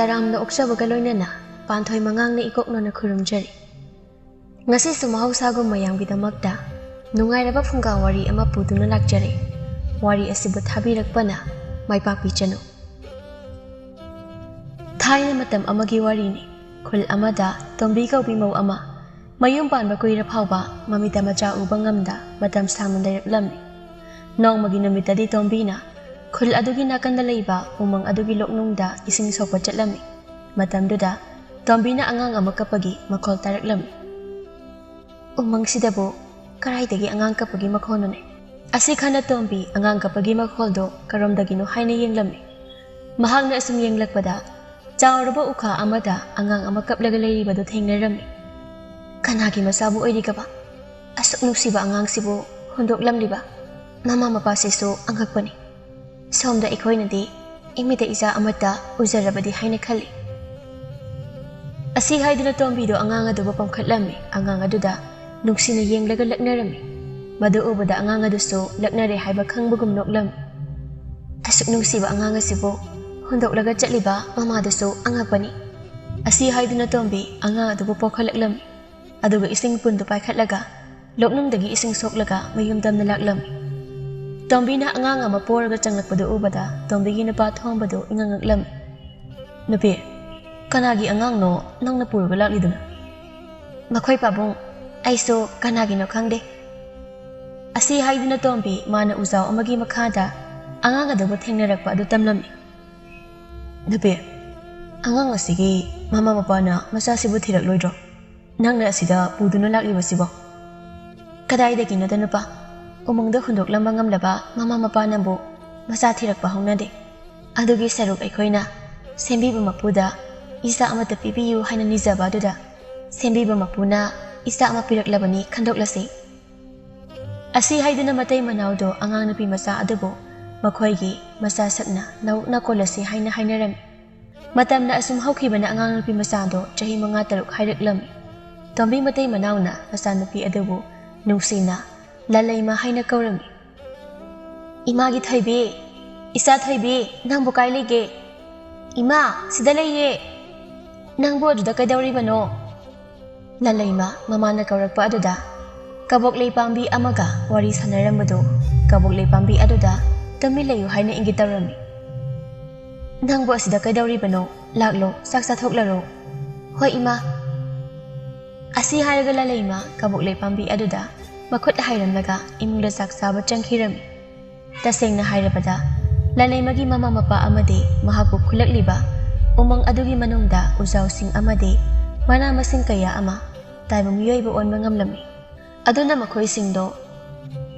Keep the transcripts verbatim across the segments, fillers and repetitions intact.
ꯇꯔꯥꯝꯅ ꯑꯣꯛꯆꯕꯒ ꯂꯣꯏꯅꯅ ꯄꯥꯟꯊꯣꯏ ꯃꯉꯥꯡꯅ ꯏꯀꯣꯛꯅꯅ ꯈꯨꯔꯨꯝꯖꯔꯤ꯫ ꯉꯁꯤꯁꯨ ꯃꯍꯧꯁꯥꯒꯨꯝ ꯃꯌꯥꯝꯒꯤꯗꯃꯛꯇ ꯅꯨꯡꯉꯥꯏꯔꯕ ꯐꯨꯡꯒꯥ ꯋꯥꯔꯤ ꯑꯃ ꯄꯨꯗꯨꯅ ꯂꯥꯛꯆꯔꯦ꯫ ꯋꯥꯔꯤ ꯑꯁꯤꯕꯨ ꯊꯥꯕꯤꯔꯛꯄꯅ ꯃꯥꯏ ꯄꯥꯛꯄꯤꯆꯅꯨ꯫ ꯊꯥꯏꯅ ꯃꯇꯝ ꯑꯃꯒꯤ ꯋꯥꯔꯤꯅꯤ꯫ ꯈꯨꯜ ꯑꯃꯗ ꯇꯣꯝꯕꯤ ꯀꯧꯕꯤ ꯃꯧ ꯑꯃ ꯃꯌꯨꯝ ꯄꯥꯟꯕ ꯀꯨꯏꯔ ꯐꯥꯎꯕ ꯃꯃꯤꯠꯇ ꯃꯆꯥ ꯎꯕ ꯉꯝꯗ ꯃꯇꯝ ꯁꯥꯡꯅ ꯂꯩꯔꯛꯂꯝꯃꯤ꯫ ꯅꯣꯡꯃꯒꯤ ꯅꯨꯃꯤꯠꯇꯗꯤ ꯇꯣꯝꯕꯤꯅ ꯈꯨꯜ ꯑꯗꯨꯒꯤ ꯅꯥꯀꯟꯗ ꯂꯩꯕ ꯎꯃꯪ ꯑꯗꯨꯒꯤ ꯂꯣꯛꯅꯨꯡꯗ ꯏꯁꯤꯡ ꯁꯣꯛꯄ ꯆꯠꯂꯝꯃꯤ꯫ ꯃꯇꯝꯗꯨꯗ ꯇꯣꯝꯕꯤꯅ ꯑꯉꯥꯡ ꯑꯃ ꯀꯞꯄꯒꯤ ꯃꯈꯣꯜ ꯇꯥꯔꯛꯂꯝꯃꯤ꯫ ꯎꯃꯪꯁꯤꯗꯕꯨ ꯀꯔꯥꯏꯗꯒꯤ ꯑꯉꯥꯡ ꯀꯞꯄꯒꯤ ꯃꯈꯣꯜꯅꯣꯅꯦ? ꯑꯁꯤ ꯈꯟꯅ ꯇꯣꯝꯕꯤ ꯑꯉꯥꯡ ꯀꯞꯄꯒꯤ ꯃꯈꯣꯜꯗꯣ ꯀꯔꯣꯝꯗꯒꯤꯅꯣ ꯍꯥꯏꯅ ꯌꯦꯡꯂꯝꯃꯤ꯫ ꯃꯍꯥꯛꯅ ꯑꯁꯨꯝ ꯌꯦꯡꯂꯛꯄꯗ ꯆꯥꯎꯔꯕ ꯎꯈꯥ ꯑꯃꯗ ꯑꯉꯥꯡ ꯑꯃ ꯀꯞꯂꯒ ꯂꯩꯔꯤꯕꯗꯨ ꯊꯦꯡꯅꯔꯝꯃꯤ꯫ ꯀꯅꯥꯒꯤ ꯃꯆꯥꯕꯨ ꯑꯣꯏꯔꯤꯒꯕ? ꯑꯁꯨꯛ ꯅꯨꯡꯁꯤꯕ ꯑꯉꯥꯡꯁꯤꯕꯨ ꯍꯨꯟꯗꯣꯛꯂꯝꯂꯤꯕ ꯃꯃꯥ ꯃꯄꯥꯁꯤꯁꯨ ꯑꯉꯛꯄꯅꯤ꯫ ꯁꯣꯝꯗ ꯑꯩꯈꯣꯏꯅꯗꯤ ꯏꯃꯤꯠꯇ ꯏꯆꯥ ꯑꯃꯠꯇ ꯎꯖꯔꯕꯗꯤ ꯍꯥꯏꯅ ꯈꯜꯂꯤ꯫ ꯑꯁꯤ ꯍꯥꯏꯗꯨꯅ ꯇꯣꯝꯕꯤꯗꯨ ꯑꯉꯥꯡ ꯑꯗꯨꯕꯨ ꯄꯝꯈꯠꯂꯝꯃꯤ꯫ ꯑꯉꯥꯡ ꯑꯗꯨꯗ ꯅꯨꯡꯁꯤꯅ ꯌꯦꯡꯂꯒ ꯂꯛꯅꯔꯝꯃꯤ꯫ ꯃꯗꯨ ꯎꯕꯗ ꯑꯉꯥꯡ ꯑꯗꯨꯁꯨ ꯂꯛꯅꯔꯦ ꯍꯥꯏꯕ ꯈꯪꯕꯒꯨꯝ ꯅꯣꯛꯂꯝꯃꯤ꯫ ꯑꯁꯨꯛ ꯅꯨꯡꯁꯤꯕ ꯑꯉꯥꯡ ꯑꯁꯤꯕꯨ ꯍꯨꯟꯗꯣꯛꯂꯒ ꯆꯠꯂꯤꯕ ꯃꯃꯥꯗꯨꯁꯨ ꯑꯉꯛꯄꯅꯤ꯫ ꯑꯁꯤ ꯍꯥꯏꯗꯨꯅ ꯇꯣꯝꯕꯤ ꯑꯉꯥꯡ ꯑꯗꯨꯕꯨ ꯄꯣꯛꯈꯠꯂꯛꯂꯝꯃꯤ꯫ ꯑꯗꯨꯒ ꯏꯁꯤꯡ ꯄꯨꯟꯗꯨ ꯄꯥꯏꯈꯠꯂꯒ ꯂꯣꯛꯅꯨꯡꯗꯒꯤ ꯏꯁꯤꯡ ꯁꯣꯛꯂꯒ ꯃꯌꯨꯝ ꯇꯝꯅ ꯂꯥꯛꯂꯝꯃꯤ꯫ ꯇꯣꯝꯕꯤꯅ ꯑꯉꯥꯡ ꯑꯃ ꯄꯣꯔꯒ ꯆꯪꯂꯛꯄꯗꯨ ꯎꯕꯗ ꯇꯣꯝꯕꯤꯒꯤ ꯅꯨꯄꯥ ꯊꯣꯝꯕꯗꯨ ꯏꯉꯛ ꯉꯛꯂꯝꯃꯤ꯫ "ꯅꯨꯄꯤ, ꯀꯅꯥꯒꯤ ꯑꯉꯥꯡꯅꯣ ꯅꯪꯅ ꯄꯨꯔꯒ ꯂꯥꯛꯂꯤꯗꯨꯅ?" "ꯃꯈꯣꯏ ꯄꯥꯕꯨꯡ, ꯑꯩꯁꯨ ꯀꯅꯥꯒꯤꯅꯣ ꯈꯪꯗꯦ꯫" ꯑꯁꯤ ꯍꯥꯏꯗꯨꯅ ꯇꯣꯝꯕꯤ ꯃꯥꯅ ꯎꯖꯥꯎ ꯑꯃꯒꯤ ꯃꯈꯥꯗ ꯑꯉꯥꯡ ꯑꯗꯨꯕꯨ ꯊꯦꯡꯅꯔꯛꯄ ꯑꯗꯨ ꯇꯝꯂꯝꯃꯤ꯫ "ꯅꯨꯄꯤ, ꯑꯉꯥꯡ ꯑꯁꯤꯒꯤ ꯃꯃꯥ ꯃꯄꯥꯅ ꯃꯆꯥꯁꯤꯕꯨ ꯊꯤꯔꯛꯂꯣꯏꯗ꯭ꯔꯣ? ꯅꯪꯅ ꯑꯁꯤꯗ ꯄꯨꯗꯨꯅ ꯂꯥꯛꯂꯤꯕꯁꯤꯕꯣ?" "ꯀꯗꯥꯏꯗꯒꯤꯅꯣꯗ ꯅꯨꯄꯥ, ꯎꯃꯪꯗ ꯍꯨꯟꯗꯣꯛꯂꯝꯕ ꯉꯝꯂꯕ ꯃꯃꯥ ꯃꯄꯥꯅꯕꯨ ꯃꯆꯥ ꯊꯤꯔꯛꯄ ꯍꯧꯅꯗꯦ꯫ ꯑꯗꯨꯒꯤ ꯁꯔꯨꯛ ꯑꯩꯈꯣꯏꯅ ꯁꯦꯝꯕꯤꯕ ꯃꯄꯨꯗ ꯏꯆꯥ ꯑꯃꯠꯇ ꯄꯤꯕꯤꯌꯨ ꯍꯥꯏꯅ ꯅꯤꯖꯕ ꯑꯗꯨꯗ ꯁꯦꯝꯕꯤꯕ ꯃꯄꯨꯅ ꯏꯆꯥ ꯑꯃ ꯄꯤꯔꯛꯂꯕꯅꯤ ꯈꯟꯗꯣꯛꯂꯁꯤ꯫" ꯑꯁꯤ ꯍꯥꯏꯗꯨꯅ ꯃꯇꯩ ꯃꯅꯥꯎꯗꯣ ꯑꯉꯥꯡ ꯅꯨꯄꯤ ꯃꯆꯥ ꯑꯗꯨꯕꯨ ꯃꯈꯣꯏꯒꯤ ꯃꯆꯥ ꯁꯛꯅ ꯅꯧꯅ ꯀꯣꯜꯂꯁꯤ ꯍꯥꯏꯅ ꯍꯥꯏꯅꯔꯝꯃꯤ꯫ ꯃꯇꯝꯅ ꯑꯁꯨꯝ ꯍꯧꯈꯤꯕꯅ ꯑꯉꯥꯡ ꯅꯨꯄꯤ ꯃꯆꯥꯗꯣ ꯆꯍꯤ ꯃꯉꯥ ꯇꯔꯨꯛ ꯍꯥꯏꯔꯛꯂꯝꯃꯤ꯫ ꯇꯣꯝꯕꯤ ꯃꯇꯩ ꯃꯅꯥꯎꯅ ꯃꯆꯥꯅꯨꯄꯤ ꯑꯗꯨꯕꯨ ꯅꯨꯡꯁꯤꯅ ꯂꯂꯩꯃ ꯍꯥꯏꯅ ꯀꯧꯔꯝꯃꯤ꯫ "ꯏꯃꯥꯒꯤ ꯊꯣꯏꯕꯤ, ꯏꯆꯥ ꯊꯣꯏꯕꯤ, ꯅꯪꯕꯨ ꯀꯥꯏ ꯂꯩꯒꯦ?" "ꯏꯃꯥ, ꯁꯤꯗ ꯂꯩꯌꯦ꯫ ꯅꯪꯕꯨ ꯑꯗꯨꯗ ꯀꯩꯗꯧꯔꯤꯕꯅꯣ?" ꯂꯂꯩꯃ ꯃꯃꯥꯅ ꯀꯧꯔꯛꯄ ꯑꯗꯨꯗ ꯀꯕꯣꯛꯂꯩ ꯄꯥꯝꯕꯤ ꯑꯃꯒ ꯋꯥꯔꯤ ꯁꯥꯟꯅꯔꯝꯕꯗꯨ ꯀꯕꯣꯛꯂꯩ ꯄꯥꯝꯕꯤ ꯑꯗꯨꯗ "ꯇꯨꯃꯤꯟ ꯂꯩꯌꯨ" ꯍꯥꯏꯅ ꯏꯪꯒꯤꯠ ꯇꯧꯔꯝꯃꯤ꯫ "ꯅꯪꯕꯨ ꯑꯁꯤꯗ ꯀꯩꯗꯧꯔꯤꯕꯅꯣ? ꯂꯥꯛꯂꯣ, ꯆꯥꯛ ꯆꯥꯊꯣꯛꯂꯔꯣ꯫" "ꯍꯣꯏ, ꯏꯃꯥ꯫" ꯑꯁꯤ ꯍꯥꯏꯔꯒ ꯂꯂꯩꯃ ꯀꯕꯣꯛꯂꯩ ꯄꯥꯝꯕꯤ ꯑꯗꯨꯗ ꯃꯈꯨꯠ ꯍꯥꯏꯔꯝꯂꯒ ꯏꯃꯨꯡꯗ ꯆꯥꯛ ꯆꯥꯕ ꯆꯪꯈꯤꯔꯝꯃꯤ꯫ ꯇꯁꯦꯡꯅ ꯍꯥꯏꯔꯕꯗ, ꯂꯂꯩꯃꯒꯤ ꯃꯃꯥ ꯃꯄꯥ ꯑꯃꯗꯤ ꯃꯍꯥꯛꯄꯨ ꯈꯨꯜꯂꯛꯂꯤꯕ ꯎꯃꯪ ꯑꯗꯨꯒꯤ ꯃꯅꯨꯡꯗ ꯎꯖꯥꯎꯁꯤꯡ ꯑꯃꯗꯤ ꯃꯅꯥ ꯃꯁꯤꯡ ꯀꯌꯥ ꯑꯃ ꯇꯥꯏꯕꯪ ꯃꯤꯑꯣꯏꯕ ꯑꯣꯟꯕ ꯉꯝꯂꯝꯃꯤ꯫ ꯑꯗꯨꯅ ꯃꯈꯣꯏꯁꯤꯡꯗꯣ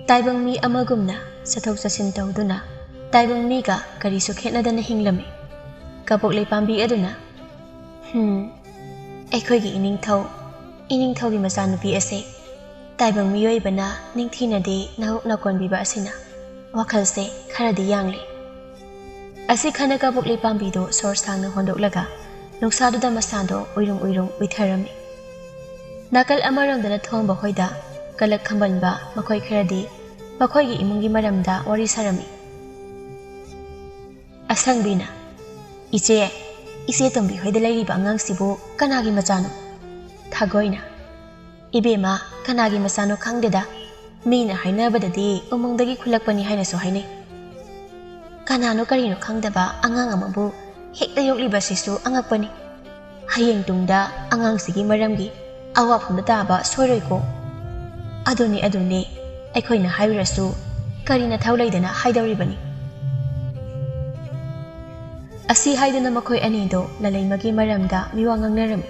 ꯇꯥꯏꯕꯪ ꯃꯤ ꯑꯃꯒꯨꯝꯅ ꯆꯠꯊꯣꯛ ꯆꯠꯁꯤꯟ ꯇꯧꯗꯨꯅ ꯇꯥꯏꯕꯪ ꯃꯤꯒ ꯀꯔꯤꯁꯨ ꯈꯦꯠꯅꯗꯅ ꯍꯤꯡꯂꯝꯃꯤ꯫ ꯀꯕꯣꯛꯂꯩ ꯄꯥꯝꯕꯤ ꯑꯗꯨꯅ, "ꯍꯝ, ꯑꯩꯈꯣꯏꯒꯤ ꯏꯅꯤꯡꯊꯧ, ꯏꯅꯤꯡꯊꯧꯒꯤ ꯃꯆꯥꯅꯨꯄꯤ ꯑꯁꯦ ꯇꯥꯏꯕꯪ ꯃꯤꯑꯣꯏꯕꯅ ꯅꯤꯡꯊꯤꯅꯗꯤ ꯅꯍꯨꯛ ꯅꯀꯣꯟꯕꯤꯕ ꯑꯁꯤꯅ ꯋꯥꯈꯜꯁꯦ ꯈꯔꯗꯤ ꯌꯥꯡꯂꯦ꯫" ꯑꯁꯤ ꯈꯟꯅ ꯀꯕꯣꯛꯂꯩ ꯄꯥꯝꯕꯤꯗꯨ ꯁꯣꯔ ꯁꯥꯡꯅ ꯍꯣꯟꯗꯣꯛꯂꯒ ꯅꯨꯡꯁꯥꯗꯨꯗ ꯃꯁꯥꯗꯣ ꯎꯏꯔꯨꯝ ꯎꯏꯔꯨꯝ ꯎꯏꯊꯔꯝꯃꯤ꯫ ꯅꯥꯀꯜ ꯑꯃꯔꯣꯝꯗꯅ ꯊꯣꯝꯕ ꯍꯣꯏꯗ ꯀꯂꯛ ꯈꯝꯕꯟꯕ ꯃꯈꯣꯏ ꯈꯔꯗꯤ ꯃꯈꯣꯏꯒꯤ ꯏꯃꯨꯡꯒꯤ ꯃꯔꯝꯗ ꯋꯥꯔꯤ ꯁꯥꯔꯝꯃꯤ꯫ ꯑꯁꯪꯕꯤꯅ, "ꯏꯆꯦ, ꯏꯆꯦ ꯇꯣꯝꯕꯤ ꯍꯣꯏꯗ ꯂꯩꯔꯤꯕ ꯑꯉꯥꯡꯁꯤꯕꯨ ꯀꯅꯥꯒꯤ ꯃꯆꯥꯅꯣ?" ꯊꯥꯒꯣꯏꯅ, "ꯏꯕꯦꯝꯃ, ꯀꯅꯥꯒꯤ ꯃꯆꯥꯅꯣ ꯈꯪꯗꯦꯗ꯫ ꯃꯤꯅ ꯍꯥꯏꯅꯕꯗꯗꯤ ꯎꯃꯪꯗꯒꯤ ꯈꯨꯜꯂꯛꯄꯅꯤ ꯍꯥꯏꯅꯁꯨ ꯍꯥꯏꯅꯩ꯫ ꯀꯅꯥꯅꯣ ꯀꯔꯤꯅꯣ ꯈꯪꯗꯕ ꯑꯉꯥꯡ ꯑꯃꯕꯨ ꯍꯦꯛꯇ ꯌꯣꯛꯂꯤꯕꯁꯤꯁꯨ ꯑꯉꯛꯄꯅꯤ꯫ ꯍꯌꯦꯡ ꯇꯨꯡꯗ ꯑꯉꯥꯡꯁꯤꯒꯤ ꯃꯔꯝꯒꯤ ꯑꯋꯥꯐꯝꯗ ꯇꯥꯕ ꯁꯣꯏꯔꯣꯏꯀꯣ꯫" "ꯑꯗꯨꯅꯤ, ꯑꯗꯨꯅꯤ, ꯑꯩꯈꯣꯏꯅ ꯍꯥꯏꯔꯨꯔꯁꯨ ꯀꯔꯤ ꯅꯊꯧ ꯂꯩꯗꯅ ꯍꯥꯏꯗꯧꯔꯤꯕꯅꯤ?" ꯑꯁꯤ ꯍꯥꯏꯗꯨꯅ ꯃꯈꯣꯏ ꯑꯅꯤꯗꯣ ꯂꯂꯩꯃꯒꯤ ꯃꯔꯝꯗ ꯃꯤꯋꯥ ꯉꯥꯡꯅꯔꯝꯃꯤ꯫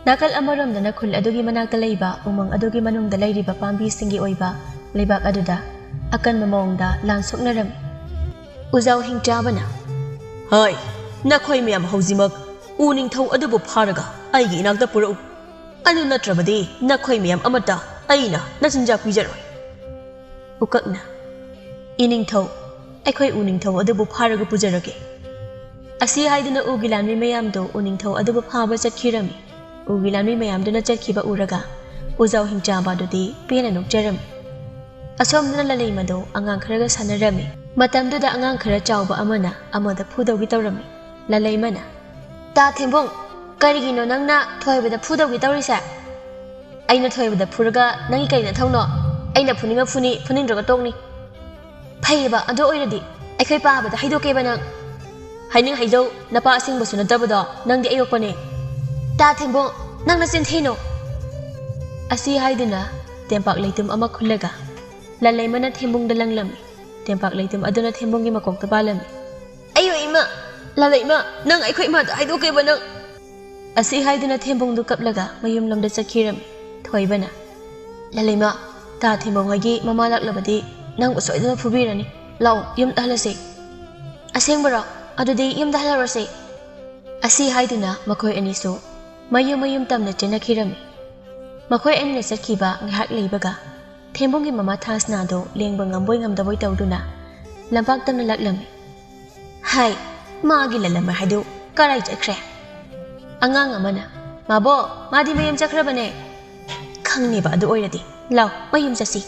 ꯅꯥꯀꯜ ꯑꯃꯔꯣꯝꯗꯅ ꯈꯨꯜ ꯑꯗꯨꯒꯤ ꯃꯅꯥꯛꯇ ꯂꯩꯕ ꯎꯃꯪ ꯑꯗꯨꯒꯤ ꯃꯅꯨꯡꯗ ꯂꯩꯔꯤꯕ ꯄꯥꯝꯕꯤꯁꯤꯡꯒꯤ ꯑꯣꯏꯕ ꯂꯩꯕꯥꯛ ꯑꯗꯨꯗ ꯑꯀꯟꯕ ꯃꯑꯣꯡꯗ ꯂꯥꯟ ꯁꯣꯛꯅꯔꯝꯃꯤ꯫ ꯎꯖꯥꯎ ꯍꯤꯡꯆꯥꯕꯅ, "ꯍꯣꯏ, ꯅꯈꯣꯏ ꯃꯌꯥꯝ ꯍꯧꯖꯤꯛꯃꯛ ꯎ ꯅꯤꯡꯊꯧ ꯑꯗꯨꯕꯨ ꯐꯥꯔꯒ ꯑꯩꯒꯤ ꯏꯅꯥꯛꯇ ꯄꯨꯔꯛꯎ꯫ ꯑꯗꯨ ꯅꯠꯇ꯭ꯔꯕꯗꯤ ꯅꯈꯣꯏ ꯃꯌꯥꯝ ꯑꯃꯠꯇ ꯑꯩꯅ ꯅꯆꯤꯟꯖꯥꯛ ꯄꯤꯖꯔꯣꯏ꯫" ꯎꯀꯛꯅ, "ꯏꯅꯤꯡꯊꯧ, ꯑꯩꯈꯣꯏ ꯎ ꯅꯤꯡꯊꯧ ꯑꯗꯨꯕꯨ ꯐꯥꯔꯒ ꯄꯨꯖꯔꯒꯦ꯫" ꯑꯁꯤ ꯍꯥꯏꯗꯨꯅ ꯎꯒꯤ ꯂꯥꯟꯃꯤ ꯃꯌꯥꯝꯗꯨ ꯎ ꯅꯤꯡꯊꯧ ꯑꯗꯨꯕꯨ ꯐꯥꯕ ꯆꯠꯈꯤꯔꯝꯃꯤ꯫ ꯎꯒꯤ ꯂꯥꯟꯃꯤ ꯃꯌꯥꯝꯗꯨꯅ ꯆꯠꯈꯤꯕ ꯎꯔꯒ ꯎꯖꯥꯎ ꯍꯤꯡꯆꯥꯕ ꯑꯗꯨꯗꯤ ꯄꯦꯟꯅ ꯅꯣꯛꯆꯔꯝꯃꯤ꯫ ꯑꯁꯣꯝꯗꯅ ꯂꯂꯩꯃꯗꯣ ꯑꯉꯥꯡ ꯈꯔꯒ ꯁꯥꯟꯅꯔꯝꯃꯤ꯫ ꯃꯇꯝꯗꯨꯗ ꯑꯉꯥꯡ ꯈꯔ ꯆꯥꯎꯕ ꯑꯃꯅ ꯑꯃꯗ ꯐꯨꯗꯧꯒꯤ ꯇꯧꯔꯝꯃꯤ꯫ ꯂꯂꯩꯃꯅ, "ꯇꯥ ꯊꯦꯝꯕꯨꯡ, ꯀꯔꯤꯒꯤꯅꯣ ꯅꯪꯅ ꯊꯣꯏꯕꯗ ꯐꯨꯗꯧꯒꯤ ꯇꯧꯔꯤꯁꯦ? ꯑꯩꯅ ꯊꯣꯏꯕꯗ ꯐꯨꯔꯒ ꯅꯪꯒꯤ ꯀꯔꯤ ꯅꯊꯧꯅꯣ? ꯑꯩꯅ ꯐꯨꯅꯤꯡꯉ ꯐꯨꯅꯤ, ꯐꯨꯅꯤꯡꯗ꯭ꯔꯒ ꯇꯣꯛꯅꯤ꯫ ꯐꯩꯌꯦꯕ, ꯑꯗꯨ ꯑꯣꯏꯔꯗꯤ ꯑꯩꯈꯣꯏ ꯄꯥꯕꯗ ꯍꯩꯗꯣꯛꯀꯦꯕ ꯅꯪ꯫ ꯍꯥꯏꯅꯤꯡ ꯍꯩꯖꯧ, ꯅꯄꯥ ꯑꯁꯦꯡꯕꯁꯨ ꯅꯠꯇꯕꯗꯣ, ꯅꯪꯗꯤ ꯑꯌꯣꯛꯄꯅꯦ꯫ ꯇꯥ ꯊꯦꯝꯕꯨꯡ, ꯅꯪ ꯅꯆꯤꯟ ꯊꯤꯅꯣ!" ꯑꯁꯤ ꯍꯥꯏꯗꯨꯅ ꯇꯦꯝꯄꯥꯛ ꯂꯩꯇꯨꯝ ꯑꯃ ꯈꯨꯜꯂꯒ ꯂꯂꯩꯃꯅ ꯊꯦꯝꯕꯨꯡꯗ ꯂꯪꯂꯝꯃꯤ꯫ ꯇꯦꯝꯄꯥꯛ ꯂꯩꯇꯨꯝ ꯑꯗꯨꯅ ꯊꯦꯝꯕꯨꯡꯒꯤ ꯃꯀꯣꯛꯇ ꯄꯥꯜꯂꯝꯃꯤ꯫ "ꯑꯌꯣ ꯏꯃꯥ! ꯂꯂꯩꯃ, ꯅꯪ ꯑꯩꯈꯣꯏ ꯏꯃꯥꯗ ꯍꯥꯏꯗꯣꯛꯀꯦꯕ ꯅꯪ!" ꯑꯁꯤ ꯍꯥꯏꯗꯨꯅ ꯊꯦꯝꯕꯨꯡꯗꯨ ꯀꯞꯂꯒ ꯃꯌꯨꯝꯂꯣꯝꯗ ꯆꯠꯈꯤꯔꯝꯃꯤ꯫ ꯊꯣꯏꯕꯅ, "ꯂꯂꯩꯃ, ꯇꯥ ꯊꯦꯝꯕꯨꯡ ꯍꯣꯏꯒꯤ ꯃꯃꯥ ꯂꯥꯛꯂꯕꯗꯤ ꯅꯪꯕꯨ ꯁꯣꯏꯗꯅ ꯐꯨꯕꯤꯔꯅꯤ꯫ ꯂꯥꯛꯑꯣ, ꯌꯨꯝꯗ ꯍꯜꯂꯁꯤ꯫" "ꯑꯁꯦꯡꯕꯔꯣ? ꯑꯗꯨꯗꯤ ꯌꯨꯝꯗ ꯍꯜꯂꯔꯣꯁꯤ꯫" ꯑꯁꯤ ꯍꯥꯏꯗꯨꯅ ꯃꯈꯣꯏ ꯑꯅꯤꯁꯨ ꯃꯌꯨꯝ ꯃꯌꯨꯝ ꯇꯝꯅ ꯆꯦꯟꯅꯈꯤꯔꯝꯃꯤ꯫ ꯃꯈꯣꯏ ꯑꯅꯤꯅ ꯆꯠꯈꯤꯕ ꯉꯥꯏꯍꯥꯛ ꯂꯩꯕꯒ ꯊꯦꯝꯕꯨꯡꯒꯤ ꯃꯃꯥ ꯊꯥꯁꯅꯥꯗꯨ ꯂꯦꯡꯕ ꯉꯝꯕꯣꯏ ꯉꯝꯗꯕꯣꯏ ꯇꯧꯗꯨꯅ ꯂꯝꯄꯥꯛ ꯇꯝꯅ ꯂꯥꯛꯂꯝꯃꯤ꯫ "ꯍꯥꯏ, ꯃꯥꯒꯤ ꯂꯂꯩꯃ ꯍꯥꯏꯗꯨ ꯀꯔꯥꯏ ꯆꯠꯈ꯭ꯔꯦ?" ꯑꯉꯥꯡ ꯑꯃꯅ, "ꯃꯥꯕꯣ, ꯃꯥꯗꯤ ꯃꯌꯨꯝ ꯆꯠꯈ꯭ꯔꯕꯅꯦ꯫" "ꯈꯪꯅꯦꯕ, ꯑꯗꯨ ꯑꯣꯏꯔꯗꯤ꯫ ꯂꯥꯎ, ꯃꯌꯨꯝ ꯆꯠꯁꯤ꯫"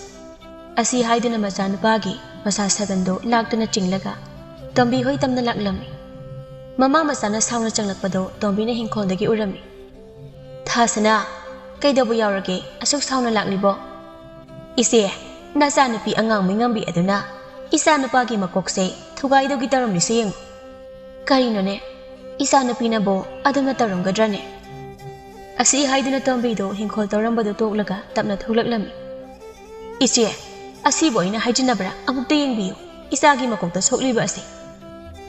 ꯑꯁꯤ ꯍꯥꯏꯗꯨꯅ ꯃꯆꯥꯅꯨꯄꯥꯒꯤ ꯃꯁꯥ ꯁꯥꯒꯟꯗꯨ ꯂꯥꯛꯇꯨꯅ ꯆꯤꯡꯂꯒ ꯇꯣꯝꯕꯤ ꯍꯣꯏ ꯇꯝꯅ ꯂꯥꯛꯂꯝꯃꯤ꯫ ꯃꯃꯥ ꯃꯆꯥꯅ ꯁꯥꯎꯅ ꯆꯪꯂꯛꯄꯗꯨ ꯇꯣꯝꯕꯤꯅ ꯍꯤꯡꯈꯣꯜꯗꯒꯤ ꯎꯔꯝꯃꯤ꯫ "ꯊꯥꯁꯅꯥ, ꯀꯩꯗꯧꯕ ꯌꯥꯎꯔꯒꯦ? ꯑꯁꯨꯛ ꯁꯥꯎꯅ ꯂꯥꯛꯂꯤꯕꯣ?" "ꯏꯆꯦ, ꯅꯆꯥꯅꯨꯄꯤ ꯑꯉꯥꯡ ꯃꯤꯉꯝꯕꯤ ꯑꯗꯨꯅ ꯏꯆꯥꯅꯨꯄꯥꯒꯤ ꯃꯀꯣꯛꯁꯦ ꯊꯨꯒꯥꯏꯗꯧꯒꯤ ꯇꯧꯔꯝꯂꯤꯁꯦ ꯌꯦꯡꯉꯨ꯫" "ꯀꯔꯤꯅꯣꯅꯦ? ꯏꯆꯥꯅꯨꯄꯤꯅꯕꯨ ꯑꯗꯨꯝꯅ ꯇꯧꯔꯝꯒꯗ꯭ꯔꯅꯦ?" ꯑꯁꯤ ꯍꯥꯏꯗꯨꯅ ꯇꯣꯝꯕꯤꯗꯨ ꯍꯤꯡꯈꯣꯜ ꯇꯧꯔꯝꯕꯗꯨ ꯇꯣꯛꯂꯒ ꯇꯞꯅ ꯊꯣꯛꯂꯛꯂꯝꯃꯤ꯫ "ꯏꯆꯦ, ꯑꯁꯤꯕꯨ ꯑꯩꯅ ꯍꯥꯏꯖꯤꯟꯅꯕ꯭ꯔꯥ? ꯑꯃꯨꯛꯇ ꯌꯦꯡꯕꯤꯌꯨ, ꯏꯆꯥꯒꯤ ꯃꯀꯣꯛꯇ ꯁꯣꯛꯂꯤꯕ ꯑꯁꯤ꯫"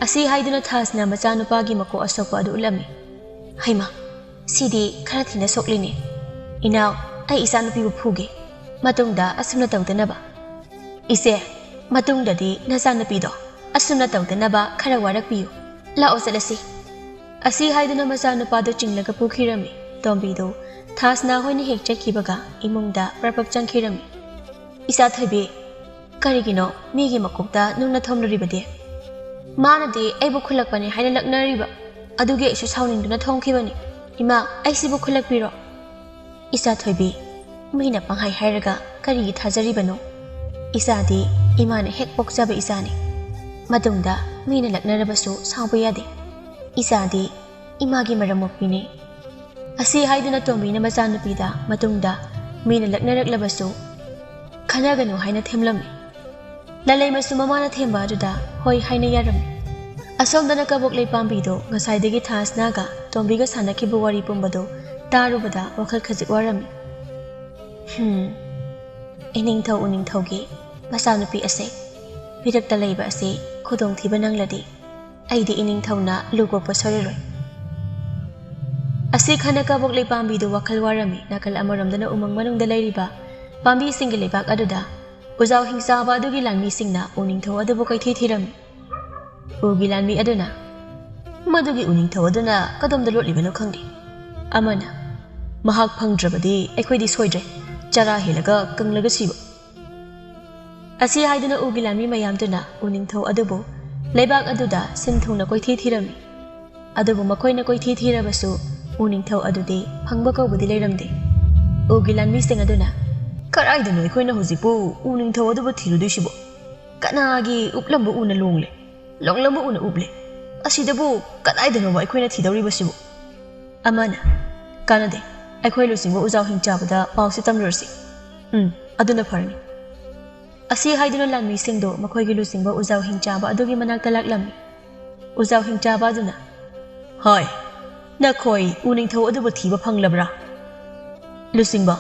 ꯑꯁꯤ ꯍꯥꯏꯗꯨꯅ ꯊꯥꯁꯅ ꯃꯆꯥꯅꯨꯄꯥꯒꯤ ꯃꯀꯣꯛ ꯑꯁꯣꯛꯄ ꯑꯗꯨ ꯎꯠꯂꯝꯃꯤ꯫ "ꯍꯩꯃꯥ, ꯁꯤꯗꯤ ꯈꯔ ꯊꯤꯅ ꯁꯣꯛꯂꯤꯅꯦ꯫ ꯏꯅꯥꯎ, ꯑꯩ ꯏꯆꯥꯅꯨꯄꯤꯕꯨ ꯐꯨꯒꯦ꯫ ꯃꯇꯨꯡꯗ ꯑꯁꯨꯝꯅ ꯇꯧꯗꯅꯕ꯫" "ꯏꯆꯦ, ꯃꯇꯨꯡꯗꯗꯤ ꯅꯆꯥꯅꯨꯄꯤꯗꯣ ꯑꯁꯨꯝꯅ ꯇꯧꯗꯅꯕ ꯈꯔ ꯋꯥꯔꯛꯄꯤꯌꯨ꯫ ꯂꯥꯛꯑꯣ ꯆꯠꯂꯁꯤ꯫" ꯑꯁꯤ ꯍꯥꯏꯗꯨꯅ ꯃꯆꯥꯅꯨꯄꯥꯗꯨ ꯆꯤꯡꯂꯒ ꯄꯨꯈꯤꯔꯝꯃꯤ꯫ ꯇꯣꯝꯕꯤꯗꯨ ꯊꯥꯁꯅꯥ ꯍꯣꯏꯅ ꯍꯦꯛ ꯆꯠꯈꯤꯕꯒ ꯏꯃꯨꯡꯗ ꯄ꯭ꯔꯞ ꯄ꯭ꯔꯞ ꯆꯪꯈꯤꯔꯝꯃꯤ꯫ "ꯏꯆꯥ ꯊꯣꯏꯕꯤ, ꯀꯔꯤꯒꯤꯅꯣ ꯃꯤꯒꯤ ꯃꯀꯣꯛꯇ ꯅꯨꯡꯅ ꯊꯣꯝꯂꯨꯔꯤꯕꯗꯤ?" "ꯃꯥꯅꯗꯤ ꯑꯩꯕꯨ ꯈꯨꯜꯂꯛꯄꯅꯤ ꯍꯥꯏꯅ ꯂꯛꯅꯔꯤꯕ, ꯑꯗꯨꯒꯤ ꯑꯩꯁꯨ ꯁꯥꯎꯅꯤꯡꯗꯨꯅ ꯊꯣꯝꯈꯤꯕꯅꯤ꯫ ꯏꯃꯥ, ꯑꯩꯁꯤꯕꯨ ꯈꯨꯜꯂꯛꯄꯤꯔꯣ꯫" "ꯏꯆꯥ ꯊꯣꯏꯕꯤ, ꯃꯤꯅ ꯄꯪꯍꯥꯏ ꯍꯥꯏꯔꯒ ꯀꯔꯤꯒꯤ ꯊꯥꯖꯔꯤꯕꯅꯣ? ꯏꯆꯥꯗꯤ ꯏꯃꯥꯅ ꯍꯦꯛ ꯄꯣꯛꯆꯕ ꯏꯆꯥꯅꯤ꯫ ꯃꯇꯨꯡꯗ ꯃꯤꯅ ꯂꯛꯅꯔꯕꯁꯨ ꯁꯥꯎꯕ ꯌꯥꯗꯦ꯫ "ꯏꯆꯥꯗꯤ ꯏꯃꯥꯒꯤ ꯃꯔꯝ ꯃꯣꯛꯄꯤꯅꯤ"꯫ ꯑꯁꯤ ꯍꯥꯏꯗꯨꯅ ꯇꯣꯝꯕꯤꯅ ꯃꯆꯥꯅꯨꯄꯤꯗ ꯃꯇꯨꯡꯗ ꯃꯤꯅ ꯂꯛꯅꯔꯛꯂꯕꯁꯨ ꯈꯟꯅꯒꯅꯨ ꯍꯥꯏꯅ ꯊꯦꯝꯂꯝꯃꯤ꯫ ꯂꯜꯂꯩꯃꯁꯨ ꯃꯃꯥꯅ ꯊꯦꯝꯕ ꯑꯗꯨꯗ ꯍꯣꯏ ꯍꯥꯏꯅ ꯌꯥꯔꯝꯃꯤ꯫ ꯑꯁꯣꯝꯗꯅ ꯀꯕꯣꯛꯂꯩ ꯄꯥꯝꯕꯤꯗꯣ ꯉꯁꯥꯏꯗꯒꯤ ꯊꯥꯁꯅꯥꯒ ꯇꯣꯝꯕꯤꯒ ꯁꯥꯟꯅꯈꯤꯕ ꯋꯥꯔꯤ ꯄꯨꯝꯕꯗꯣ ꯇꯥꯔꯨꯕꯗ ꯋꯥꯈꯜ ꯈꯖꯤꯛ ꯋꯥꯔꯝꯃꯤ꯫ "ꯍꯝ, ꯏꯅꯤꯡꯊꯧ ꯎꯅꯤꯡꯊꯧꯒꯤ ꯃꯆꯥꯅꯨꯄꯤ ꯑꯁꯦ ꯃꯤꯔꯛꯇ ꯂꯩꯕ ꯑꯁꯤ ꯈꯨꯗꯣꯡꯊꯤꯕ ꯅꯪꯂꯗꯤ ꯑꯩꯗꯤ ꯏꯅꯤꯡꯊꯧꯅ ꯂꯨ ꯀꯣꯛꯄ ꯁꯣꯏꯔꯔꯣꯏ"꯫ ꯑꯁꯤ ꯈꯟꯅ ꯀꯕꯣꯛꯂꯩ ꯄꯥꯝꯕꯤꯗꯨ ꯋꯥꯈꯜ ꯋꯥꯔꯝꯃꯤ꯫ ꯅꯥꯀꯜ ꯑꯃꯔꯣꯝꯗꯅ ꯎꯃꯪ ꯃꯅꯨꯡꯗ ꯂꯩꯔꯤꯕ ꯄꯥꯝꯕꯤꯁꯤꯡꯒꯤ ꯂꯩꯕꯥꯛ ꯑꯗꯨꯗ ꯎꯖꯥꯎ ꯍꯤꯡꯆꯥꯕ ꯑꯗꯨꯒꯤ ꯂꯥꯟꯃꯤꯁꯤꯡꯅ ꯎꯅꯤꯡꯊꯧ ꯑꯗꯨꯕꯨ ꯀꯣꯏꯊꯤ ꯊꯤꯔꯝꯃꯤ꯫ ꯎꯒꯤ ꯂꯥꯟꯃꯤ ꯑꯗꯨꯅ, "ꯃꯗꯨꯒꯤ ꯎꯅꯤꯡꯊꯧ ꯑꯗꯨꯅ ꯀꯗꯣꯝꯗ ꯂꯣꯠꯂꯤꯕꯅꯣ ꯈꯪꯗꯦ"꯫ ꯑꯃꯅ, "ꯃꯍꯥꯛ ꯐꯪꯗ꯭ꯔꯕꯗꯤ ꯑꯩꯈꯣꯏꯗꯤ ꯁꯣꯏꯗ꯭ꯔꯦ, ꯆꯔꯥ ꯍꯦꯜꯂꯒ ꯀꯪꯂꯒ ꯁꯤꯕ"꯫ ꯑꯁꯤ ꯍꯥꯏꯗꯨꯅ ꯎꯒꯤ ꯂꯥꯟꯃꯤ ꯃꯌꯥꯝꯗꯨꯅ ꯎꯅꯤꯡꯊꯧ ꯑꯗꯨꯕꯨ ꯂꯩꯕꯥꯛ ꯑꯗꯨꯗ ꯁꯤꯟ ꯊꯨꯡꯅ ꯀꯣꯏꯊꯤ ꯊꯤꯔꯝꯃꯤ꯫ ꯑꯗꯨꯕꯨ ꯃꯈꯣꯏꯅ ꯀꯣꯏꯊꯤ ꯊꯤꯔꯕꯁꯨ ꯎꯅꯤꯡꯊꯧ ꯑꯗꯨꯗꯤ ꯐꯪꯕ ꯀꯧꯕꯗꯤ ꯂꯩꯔꯝꯗꯦ꯫ ꯎꯒꯤ ꯂꯥꯟꯃꯤꯁꯤꯡ ꯑꯗꯨꯅ, "ꯀꯗꯥꯏꯗꯅꯣ ꯑꯩꯈꯣꯏꯅ ꯍꯧꯖꯤꯛꯄꯨ ꯎꯅꯤꯡꯊꯧ ꯑꯗꯨꯕꯨ ꯊꯤꯔꯨꯗꯣꯏꯁꯤꯕꯣ? ꯀꯅꯥꯒꯤ ꯎꯞꯂꯝꯕ ꯎꯅ ꯂꯣꯡꯂꯦ, ꯂꯣꯡꯂꯝꯕ ꯎꯅ ꯎꯞꯂꯦ? ꯑꯁꯤꯗꯕꯨ ꯀꯗꯥꯏꯗꯅꯣꯕ ꯑꯩꯈꯣꯏꯅ ꯊꯤꯗꯧꯔꯤꯕꯁꯤꯕꯨ?" ꯑꯃꯅ, "ꯀꯥꯟꯅꯗꯦ, ꯑꯩꯈꯣꯏ ꯂꯨꯆꯤꯡꯕ ꯎꯖꯥꯎ ꯍꯤꯡꯆꯥꯕꯗ ꯄꯥꯎꯁꯤ ꯇꯝꯂꯨꯔꯁꯤ꯫ ꯎꯝ, ꯑꯗꯨꯅ ꯐꯔꯅꯤ"꯫ ꯑꯁꯤ ꯍꯥꯏꯗꯨꯅ ꯂꯥꯟꯃꯤꯁꯤꯡꯗꯨ ꯃꯈꯣꯏꯒꯤ ꯂꯨꯆꯤꯡꯕ ꯎꯖꯥꯎ ꯍꯤꯡꯆꯥꯕ ꯑꯗꯨꯒꯤ ꯃꯅꯥꯛꯇ ꯂꯥꯛꯂꯝꯃꯤ꯫ ꯎꯖꯥꯎ ꯍꯤꯡꯆꯥꯕ ꯑꯗꯨꯅ, "ꯍꯣꯏ, ꯅꯈꯣꯏ ꯎꯅꯤꯡꯊꯧ ꯑꯗꯨꯕꯨ ꯊꯤꯕ ꯐꯪꯂꯕ꯭ꯔꯥ?" ꯂꯨꯆꯤꯡꯕ,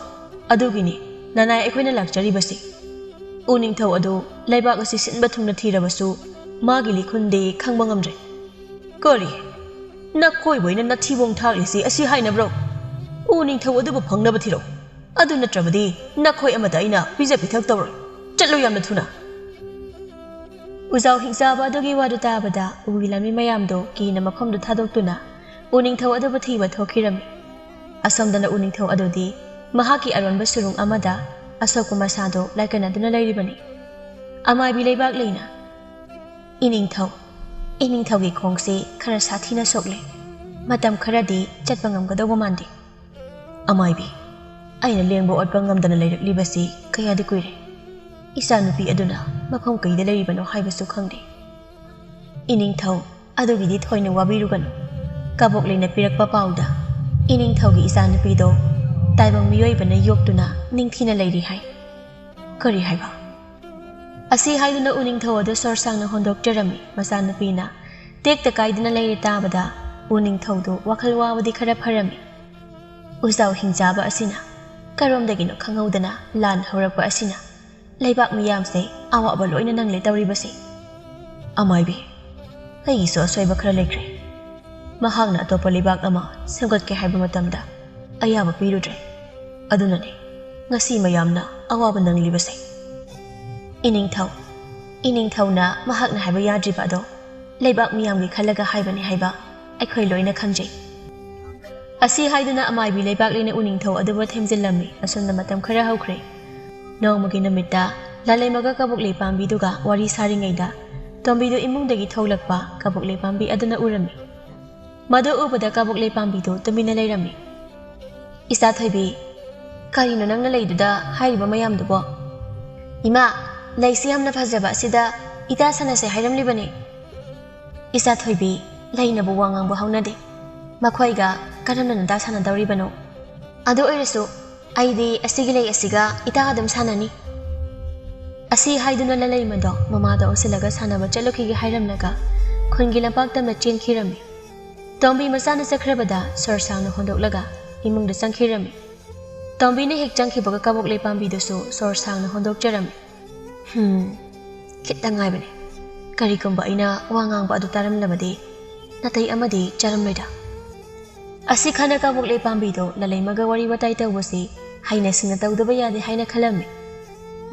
"ꯑꯗꯨꯒꯤꯅꯤ ꯅꯅꯥꯏ ꯑꯩꯈꯣꯏꯅ ꯂꯥꯛꯆꯔꯤꯕꯁꯤ꯫ ꯎꯅꯤꯡꯊꯧ ꯑꯗꯨ ꯂꯩꯕꯥꯛ ꯑꯁꯤ ꯁꯤꯟꯕ ꯊꯨꯡꯅ ꯊꯤꯔꯕꯁꯨ ꯃꯥꯒꯤ ꯂꯤꯈꯨꯟꯗꯤ ꯈꯪꯕ ꯉꯝꯗ꯭ꯔꯦ"꯫ "ꯀꯔꯤ? ꯅꯈꯣꯏꯕꯨ ꯑꯩꯅ ꯅꯊꯤꯕꯣꯡ ꯊꯥꯛꯂꯤꯁꯤ ꯑꯁꯤ ꯍꯥꯏꯅꯕ꯭ꯔꯣ? ꯎꯅꯤꯡꯊꯧ ꯑꯗꯨꯕꯨ ꯐꯪꯅꯕ ꯊꯤꯔꯛꯎ꯫ ꯑꯗꯨ ꯅꯠꯇ꯭ꯔꯕꯗꯤ ꯅꯈꯣꯏ ꯑꯃꯗ ꯑꯩꯅ ꯄꯤꯖ ꯄꯤꯊꯛ ꯇꯧꯔꯣꯏ꯫ ꯆꯠꯂꯨ ꯌꯥꯝꯅ ꯊꯨꯅ"꯫ ꯎꯖꯥꯎ ꯍꯤꯡꯆꯥꯕ ꯑꯗꯨꯒꯤ ꯋꯥꯗꯨ ꯇꯥꯕꯗ ꯎꯒꯤ ꯂꯥꯟꯃꯤ ꯃꯌꯥꯝꯗꯣ ꯀꯤꯅ ꯃꯐꯝꯗꯨ ꯊꯥꯗꯣꯛꯇꯨꯅ ꯎꯅꯤꯡꯊꯧ ꯑꯗꯨꯕꯨ ꯊꯤꯕ ꯊꯣꯛꯈꯤꯔꯝꯃꯤ꯫ ꯑꯁꯣꯝꯗꯅ ꯎꯅꯤꯡꯊꯧ ꯑꯗꯨꯗꯤ ꯃꯍꯥꯛꯀꯤ ꯑꯔꯣꯟꯕ ꯁꯨꯔꯨꯡ ꯑꯃꯗ ꯑꯁꯣꯛꯄ ꯃꯁꯥꯗꯣ ꯂꯥꯏꯀꯠꯅꯗꯨꯅ ꯂꯩꯔꯤꯕꯅꯤ꯫ ꯑꯃꯥꯏꯕꯤ ꯂꯩꯕꯥꯛ ꯂꯩꯅ, "ꯏꯅꯤꯡꯊꯧ, ꯏꯅꯤꯡꯊꯧꯒꯤ ꯈꯣꯡꯁꯤ ꯈꯔ ꯁꯥꯊꯤꯅ ꯁꯣꯛꯂꯦ꯫ ꯃꯇꯝ ꯈꯔꯗꯤ ꯆꯠꯄ ꯉꯝꯒꯗꯧꯕ ꯃꯥꯟꯗꯦ"꯫ "ꯑꯃꯥꯏꯕꯤ, ꯑꯩꯅ ꯂꯦꯡꯕ ꯑꯣꯠꯄ ꯉꯝꯗꯅ ꯂꯩꯔꯛꯂꯤꯕꯁꯤ ꯀꯌꯥꯗꯤ ꯀꯨꯏꯔꯦ꯫ ꯏꯆꯥꯅꯨꯄꯤ ꯑꯗꯨꯅ ꯃꯐꯝ ꯀꯩꯗ ꯂꯩꯔꯤꯕꯅꯣ ꯍꯥꯏꯕꯁꯨ ꯈꯪꯗꯦ"꯫ "ꯏꯅꯤꯡꯊꯧ, ꯑꯗꯨꯒꯤꯗꯤ ꯊꯣꯏꯅ ꯋꯥꯕꯤꯔꯨꯒꯅꯨ꯫ ꯀꯕꯣꯛꯂꯩꯅ ꯄꯤꯔꯛꯄ ꯄꯥꯎꯗ ꯏꯅꯤꯡꯊꯧꯒꯤ ꯏꯆꯥꯅꯨꯄꯤꯗꯣ ꯇꯥꯏꯕꯪ ꯃꯤꯑꯣꯏꯕꯅ ꯌꯣꯛꯇꯨꯅ ꯅꯤꯡꯊꯤꯅ ꯂꯩꯔꯤ ꯍꯥꯏ꯫ ꯀꯔꯤ ꯍꯥꯏꯕ? ꯑꯁꯤ ꯍꯥꯏꯗꯨꯅ ꯎꯅꯤꯡꯊꯧ ꯑꯗꯨ ꯁꯣꯔ ꯁꯥꯡꯅ ꯍꯣꯟꯗꯣꯛꯆꯔꯝꯃꯤ꯫ ꯃꯆꯥꯅꯨꯄꯤꯅ ꯇꯦꯛꯇ ꯀꯥꯏꯗꯅ ꯂꯩꯔꯦ ꯇꯥꯕꯗ ꯎꯅꯤꯡꯊꯧꯗꯨ ꯋꯥꯈꯜ ꯋꯥꯕꯗꯤ ꯈꯔ ꯐꯔꯝꯃꯤ꯫ ꯎꯖꯥꯎ ꯍꯤꯡꯆꯥꯕ ꯑꯁꯤꯅ ꯀꯔꯣꯝꯗꯒꯤꯅꯣ ꯈꯪꯍꯧꯗꯅ ꯂꯥꯟ ꯍꯧꯔꯛꯄ ꯑꯁꯤꯅ ꯂꯩꯕꯥꯛ ꯃꯤꯌꯥꯝꯁꯦ ꯑꯋꯥꯕ ꯂꯣꯏꯅ ꯅꯪꯂꯦ ꯇꯧꯔꯤꯕꯁꯦ꯫ ꯑꯃꯥꯏꯕꯤ, ꯑꯩꯒꯤꯁꯨ ꯑꯁꯣꯏꯕ ꯈꯔ ꯂꯩꯈ꯭ꯔꯦ꯫ ꯃꯍꯥꯛꯅ ꯑꯇꯣꯞꯄ ꯂꯩꯕꯥꯛ ꯑꯃ ꯁꯦꯝꯒꯠꯀꯦ ꯍꯥꯏꯕ ꯃꯇꯝꯗ ꯑꯌꯥꯕ ꯄꯤꯔꯨꯗ꯭ꯔꯦ꯫ ꯑꯗꯨꯅꯅꯦ ꯉꯁꯤ ꯃꯌꯥꯝꯅ ꯑꯋꯥꯕ ꯅꯪꯂꯤꯕꯁꯦ꯫ ꯏꯅꯤꯡꯊꯧ, ꯏꯅꯤꯡꯊꯧꯅ ꯃꯍꯥꯛꯅ ꯍꯥꯏꯕ ꯌꯥꯗ꯭ꯔꯤꯕ ꯑꯗꯣ ꯂꯩꯕꯥꯛ ꯃꯤꯌꯥꯝꯒꯤ ꯈꯜꯂꯒ ꯍꯥꯏꯕꯅꯤ ꯍꯥꯏꯕ ꯑꯩꯈꯣꯏ ꯂꯣꯏꯅ ꯈꯪꯖꯩ꯫ ꯑꯁꯤ ꯍꯥꯏꯗꯨꯅ ꯑꯃꯥꯏꯕꯤ ꯂꯩꯕꯥꯛꯂꯩꯅ ꯎꯅꯤꯡꯊꯧ ꯑꯗꯨꯕꯨ ꯊꯦꯝꯖꯤꯜꯂꯝꯃꯤ꯫ ꯑꯁꯨꯝꯅ ꯃꯇꯝ ꯈꯔ ꯍꯧꯈ꯭ꯔꯦ꯫ ꯅꯣꯡꯃꯒꯤ ꯅꯨꯃꯤꯠꯇ ꯂꯥꯂꯩꯃꯒ ꯀꯕꯣꯛꯂꯩ ꯄꯥꯝꯕꯤꯗꯨꯒ ꯋꯥꯔꯤ ꯁꯥꯔꯤꯉꯩꯗ ꯇꯣꯝꯕꯤꯗꯨ ꯏꯃꯨꯡꯗꯒꯤ ꯊꯣꯛꯂꯛꯄ ꯀꯕꯣꯛꯂꯩ ꯄꯥꯝꯕꯤ ꯑꯗꯨꯅ ꯎꯔꯝꯃꯤ꯫ ꯃꯗꯨ ꯎꯕꯗ ꯀꯕꯣꯛꯂꯩ ꯄꯥꯝꯕꯤꯗꯨ ꯇꯨꯃꯤꯟꯅ ꯂꯩꯔꯝꯃꯤ꯫ "ꯏꯆꯥ ꯊꯣꯏꯕꯤ, ꯀꯔꯤꯅꯣ ꯅꯪꯅ ꯂꯩꯗꯨꯗ ꯍꯥꯏꯔꯤꯕ ꯃꯌꯥꯝꯗꯨꯕꯣ?" "ꯏꯃꯥ, ꯂꯩꯁꯤ ꯌꯥꯝꯅ ꯐꯖꯕ ꯑꯁꯤꯗ ꯏꯇꯥ ꯁꯥꯟꯅꯁꯦ ꯍꯥꯏꯔꯝꯂꯤꯕꯅꯤ꯫" "ꯏꯆꯥ ꯊꯣꯏꯕꯤ, ꯂꯩꯅꯕꯨ ꯋꯥ ꯉꯥꯡꯕ ꯍꯧꯅꯗꯦ꯫ ꯃꯈꯣꯏꯒ ꯀꯔꯝꯅ ꯅꯇꯥ ꯁꯥꯟꯅꯗꯧꯔꯤꯕꯅꯣ? ꯑꯗꯨ ꯑꯣꯏꯔꯁꯨ ꯑꯩꯗꯤ ꯑꯁꯤꯒꯤ ꯂꯩ ꯑꯁꯤꯒ ꯏꯇꯥ ꯑꯗꯨꯝ ꯁꯥꯟꯅꯅꯤ꯫" ꯑꯁꯤ ꯍꯥꯏꯗꯨꯅ ꯂꯥꯂꯩꯃꯗꯣ ꯃꯃꯥꯗ ꯑꯣꯟꯁꯤꯜꯂꯒ ꯁꯥꯟꯅꯕ ꯆꯠꯂꯨꯈꯤꯒꯦ ꯍꯥꯏꯔꯝꯂꯒ ꯈꯨꯟꯒꯤ ꯂꯝꯄꯥꯛꯇꯝꯅ ꯆꯦꯟꯈꯤꯔꯝꯃꯤ꯫ ꯇꯣꯝꯕꯤ ꯃꯆꯥꯅ ꯆꯠꯈ꯭ꯔꯕꯗ ꯁꯣꯔ ꯁꯥꯡꯅ ꯍꯣꯟꯗꯣꯛꯂꯒ ꯏꯃꯨꯡꯗ ꯆꯪꯈꯤꯔꯝꯃꯤ꯫ ꯇꯣꯝꯕꯤꯅ ꯍꯦꯛ ꯆꯪꯈꯤꯕꯒ ꯀꯕꯣꯛꯂꯩ ꯄꯥꯝꯕꯤꯗꯨꯁꯨ ꯁꯣꯔ ꯁꯥꯡꯅ ꯍꯣꯟꯗꯣꯛꯆꯔꯝꯃꯤ꯫ "ꯍꯝ, ꯈꯤꯠꯇ ꯉꯥꯏꯕꯅꯤ꯫ ꯀꯔꯤꯒꯨꯝꯕ ꯑꯩꯅ ꯋꯥ ꯉꯥꯡꯕ ꯑꯗꯨ ꯇꯥꯔꯝꯂꯕꯗꯤ ꯅꯥꯇꯩ ꯑꯃꯗꯤ ꯆꯥꯔꯝꯂꯣꯏꯗ꯫" ꯑꯁꯤ ꯈꯟꯅ ꯀꯕꯣꯛꯂꯩ ꯄꯥꯝꯕꯤꯗꯣ ꯂꯥꯂꯩꯃꯒ ꯋꯥꯔꯤ ꯋꯥꯇꯥꯏ ꯇꯧꯕꯁꯤ ꯍꯩꯅ ꯁꯤꯡꯅ ꯇꯧꯗꯕ ꯌꯥꯗꯦ ꯍꯥꯏꯅ ꯈꯜꯂꯝꯃꯤ꯫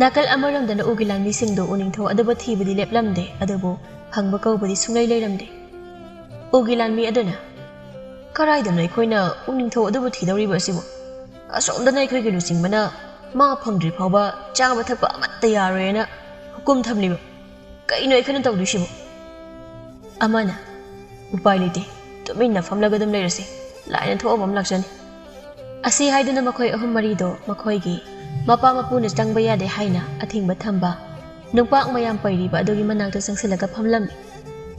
ꯅꯥꯀꯜ ꯑꯃꯔꯣꯝꯗꯅ ꯎꯒꯤ ꯂꯥꯟꯃꯤꯁꯤꯡꯗꯣ ꯎꯅꯤꯡꯊꯧ ꯑꯗꯨꯕꯨ ꯊꯤꯕꯗꯤ ꯂꯦꯞꯂꯝꯗꯦ, ꯑꯗꯨꯕꯨ ꯐꯪꯕ ꯀꯧꯕꯗꯤ ꯁꯨꯡꯂꯩ ꯂꯩꯔꯝꯗꯦ꯫ ꯎꯒꯤ ꯂꯥꯟꯃꯤ ꯑꯗꯨꯅ, "ꯀꯔꯥꯏꯗꯅꯣ ꯑꯩꯈꯣꯏꯅ ꯎꯅꯤꯡꯊꯧ ꯑꯗꯨꯕꯨ ꯊꯤꯗꯧꯔꯤꯕ ꯑꯁꯤꯕꯨ? ꯑꯁꯣꯝꯗꯅ ꯑꯩꯈꯣꯏꯒꯤ ꯂꯨꯆꯤꯡꯕꯅ ꯃꯥ ꯐꯪꯗ꯭ꯔꯤ ꯐꯥꯎꯕ ꯆꯥꯕ ꯊꯛꯄ ꯑꯃꯠꯇ ꯌꯥꯔꯣꯏꯅ ꯍꯨꯀꯨꯝ ꯊꯝꯂꯤꯕ꯫ ꯀꯩꯅꯣ ꯑꯩꯈꯣꯏꯅ ꯇꯧꯗꯣꯏꯁꯤꯕꯨ?" ꯑꯃꯅ, "ꯎꯄꯥꯏ ꯂꯩꯇꯦ, ꯇꯨꯃꯤꯟꯅ ꯐꯝꯂꯒ ꯑꯗꯨꯝ ꯂꯩꯔꯁꯤ, ꯂꯥꯏꯅ ꯊꯣꯛꯑꯕ ꯑꯃ ꯂꯥꯛꯆꯅꯤ꯫" ꯑꯁꯤ ꯍꯥꯏꯗꯨꯅ ꯃꯈꯣꯏ ꯑꯍꯨꯝ ꯃꯔꯤꯗꯣ ꯃꯈꯣꯏꯒꯤ ꯃꯄꯥ ꯃꯄꯨꯅ ꯆꯪꯕ ꯌꯥꯗꯦ ꯍꯥꯏꯅ ꯑꯊꯤꯡꯕ ꯊꯝꯕ ꯅꯨꯡꯄꯥꯛ ꯃꯌꯥꯝ ꯄꯩꯔꯤꯕ ꯑꯗꯨꯒꯤ ꯃꯅꯥꯛꯇ ꯆꯪꯁꯤꯜꯂꯒ ꯐꯝꯂꯝꯃꯤ꯫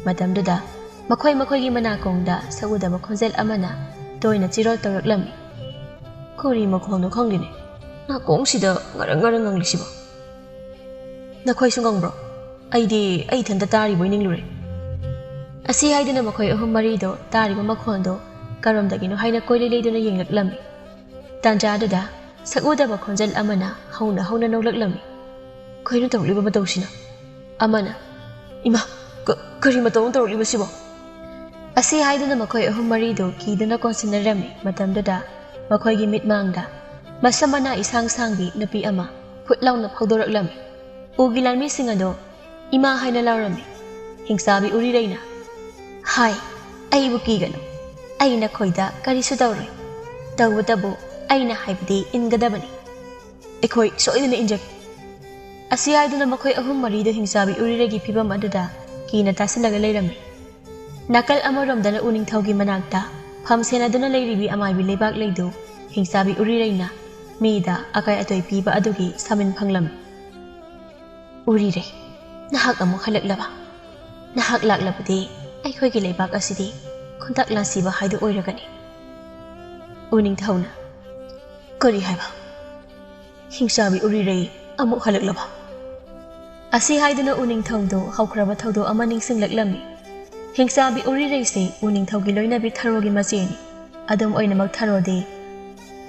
ꯃꯇꯝꯗꯨꯗ ꯃꯈꯣꯏ ꯃꯈꯣꯏꯒꯤ ꯃꯅꯥꯀꯣꯡꯗ ꯁꯛꯎꯗꯕ ꯈꯣꯟꯖꯦꯜ ꯑꯃꯅ ꯇꯣꯏꯅ ꯆꯤꯔꯣꯜ ꯇꯧꯔꯛꯂꯝꯃꯤ꯫ "ꯀꯔꯤ ꯃꯈꯣꯟꯅꯣ ꯈꯪꯗꯦꯅꯦ, ꯅꯥꯀꯣꯡꯁꯤꯗ ꯉꯔꯪ ꯉꯔꯪ ꯉꯪꯂꯤꯁꯤꯕꯣ?" "ꯅꯈꯣꯏꯁꯨ ꯉꯪꯕ꯭ꯔꯣ? ꯑꯩꯗꯤ ꯑꯩ ꯏꯊꯟꯇ ꯇꯥꯔꯤꯕꯣꯏ ꯅꯤꯡꯂꯨꯔꯦ"꯫ ꯑꯁꯤ ꯍꯥꯏꯗꯨꯅ ꯃꯈꯣꯏ ꯑꯍꯨꯝ ꯃꯔꯤꯗꯣ ꯇꯥꯔꯤꯕ ꯃꯈꯣꯟꯗꯣ ꯀꯔꯣꯝꯗꯒꯤꯅꯣ ꯍꯥꯏꯅ ꯀꯣꯏꯂꯩ ꯂꯩꯗꯨꯅ ꯌꯦꯡꯂꯛꯂꯝꯃꯤ꯫ ꯇꯥꯟꯖꯥꯗꯨꯗ ꯁꯛꯎꯗꯕ ꯈꯣꯟꯖꯦꯜ ꯑꯃꯅ ꯍꯧꯅ ꯍꯧꯅ ꯅꯣꯛꯂꯛꯂꯝꯃꯤ꯫ "ꯀꯩꯅꯣ ꯇꯧꯔꯛꯂꯤꯕ ꯃꯇꯧꯁꯤꯅ?" ꯑꯃꯅ, "ꯏꯃꯥ, ꯀ-, ꯀꯔꯤ ꯃꯇꯧ ꯑꯃ ꯇꯧꯔꯛꯂꯤꯕꯁꯤꯕꯣ?" ꯑꯁꯤ ꯍꯥꯏꯗꯨꯅ ꯃꯈꯣꯏ ꯑꯍꯨꯝ ꯃꯔꯤꯗꯨ ꯀꯤꯗꯨꯅ ꯀꯣꯟꯁꯤꯟꯅꯔꯝꯃꯤ꯫ ꯃꯇꯝꯗꯨꯗ ꯃꯈꯣꯏꯒꯤ ꯃꯤꯠꯃꯥꯡꯗ ꯃꯁꯝ ꯃꯅꯥ ꯏꯁꯥꯡ ꯁꯥꯡꯕꯤ ꯅꯨꯄꯤ ꯑꯃ ꯐꯨꯠ ꯂꯥꯎꯅ ꯐꯧꯗꯣꯔꯛꯂꯝꯃꯤ꯫ ꯎꯒꯤ ꯂꯥꯟꯃꯤꯁꯤꯡ ꯑꯗꯨ "ꯏꯃꯥ" ꯍꯥꯏꯅ ꯂꯥꯎꯔꯝꯃꯤ꯫ ꯍꯤꯡꯆꯥꯕꯤ ꯎꯔꯤꯔꯩꯅ, "ꯍꯥꯏ, ꯑꯩꯕꯨ ꯀꯤꯒꯅꯨ, ꯑꯩ ꯅꯈꯣꯏꯗ ꯀꯔꯤꯁꯨ ꯇꯧꯔꯣꯏ꯫ ꯇꯧꯕꯇꯕꯨ ꯑꯩꯅ ꯍꯥꯏꯕꯗꯤ ꯏꯟꯒꯗꯕꯅꯤ꯫ ꯑꯩꯈꯣꯏ ꯁꯣꯏꯗꯅ ꯏꯟꯖꯒꯦ"꯫ ꯑꯁꯤ ꯍꯥꯏꯗꯨꯅ ꯃꯈꯣꯏ ꯑꯍꯨꯝ ꯃꯔꯤꯗꯨ ꯍꯤꯡꯆꯥꯕꯤ ꯎꯔꯤꯔꯩꯒꯤ ꯐꯤꯕꯝ ꯑꯗꯨꯗ ꯀꯤꯅ ꯇꯥꯁꯤꯜꯂꯒ ꯂꯩꯔꯝꯃꯤ꯫ ꯅꯥꯀꯜ ꯑꯃꯔꯣꯝꯗꯅ ꯎꯅꯤꯡꯊꯧꯒꯤ ꯃꯅꯥꯛꯇ ꯐꯝ ꯁꯦꯟꯅꯗꯨꯅ ꯂꯩꯔꯤꯕꯤ ꯑꯃꯥꯏꯕꯤ ꯂꯩꯕꯥꯛꯂꯩꯗꯨ ꯍꯤꯡꯆꯥꯕꯤ ꯎꯔꯤꯔꯩꯅ ꯃꯤꯗ ꯑꯀꯥꯏ ꯑꯇꯣꯏ ꯄꯤꯕ ꯑꯗꯨꯒꯤ ꯁꯥꯃꯤꯟ ꯐꯪꯂꯝꯃꯤ꯫ "ꯎꯔꯤꯔꯩ, ꯅꯍꯥꯛ ꯑꯃꯨꯛ ꯍꯜꯂꯛꯂꯕ? ꯅꯍꯥꯛ ꯂꯥꯛꯂꯕꯗꯤ ꯑꯩꯈꯣꯏꯒꯤ ꯂꯩꯕꯥꯛ ꯑꯁꯤꯗꯤ ꯈꯨꯟꯇꯥꯛ ꯂꯥꯟꯁꯤꯕ ꯍꯥꯏꯗꯨ ꯑꯣꯏꯔꯒꯅꯤ"꯫ ꯎꯅꯤꯡꯊꯧꯅ, "ꯀꯔꯤ ꯍꯥꯏꯕ? ꯍꯤꯡꯆꯥꯕꯤ ꯎꯔꯤꯔꯩ ꯑꯃꯨꯛ ꯍꯜꯂꯛꯂꯕ?" ꯑꯁꯤ ꯍꯥꯏꯗꯨꯅ ꯎꯅꯤꯡꯊꯧꯗꯨ ꯍꯧꯈ꯭ꯔꯕ ꯊꯧꯗꯣꯛ ꯑꯃ ꯅꯤꯡꯁꯤꯡꯂꯛꯂꯝꯃꯤ꯫ ꯍꯤꯡꯆꯥꯕꯤ ꯎꯔꯤꯔꯩꯁꯤ ꯎꯅꯤꯡꯊꯧꯒꯤ ꯂꯣꯏꯅꯕꯤ ꯊꯔꯣꯒꯤ ꯃꯆꯦꯅꯤ꯫ ꯑꯗꯨꯝ ꯑꯣꯏꯅꯃꯛ ꯊꯔꯣꯗꯤ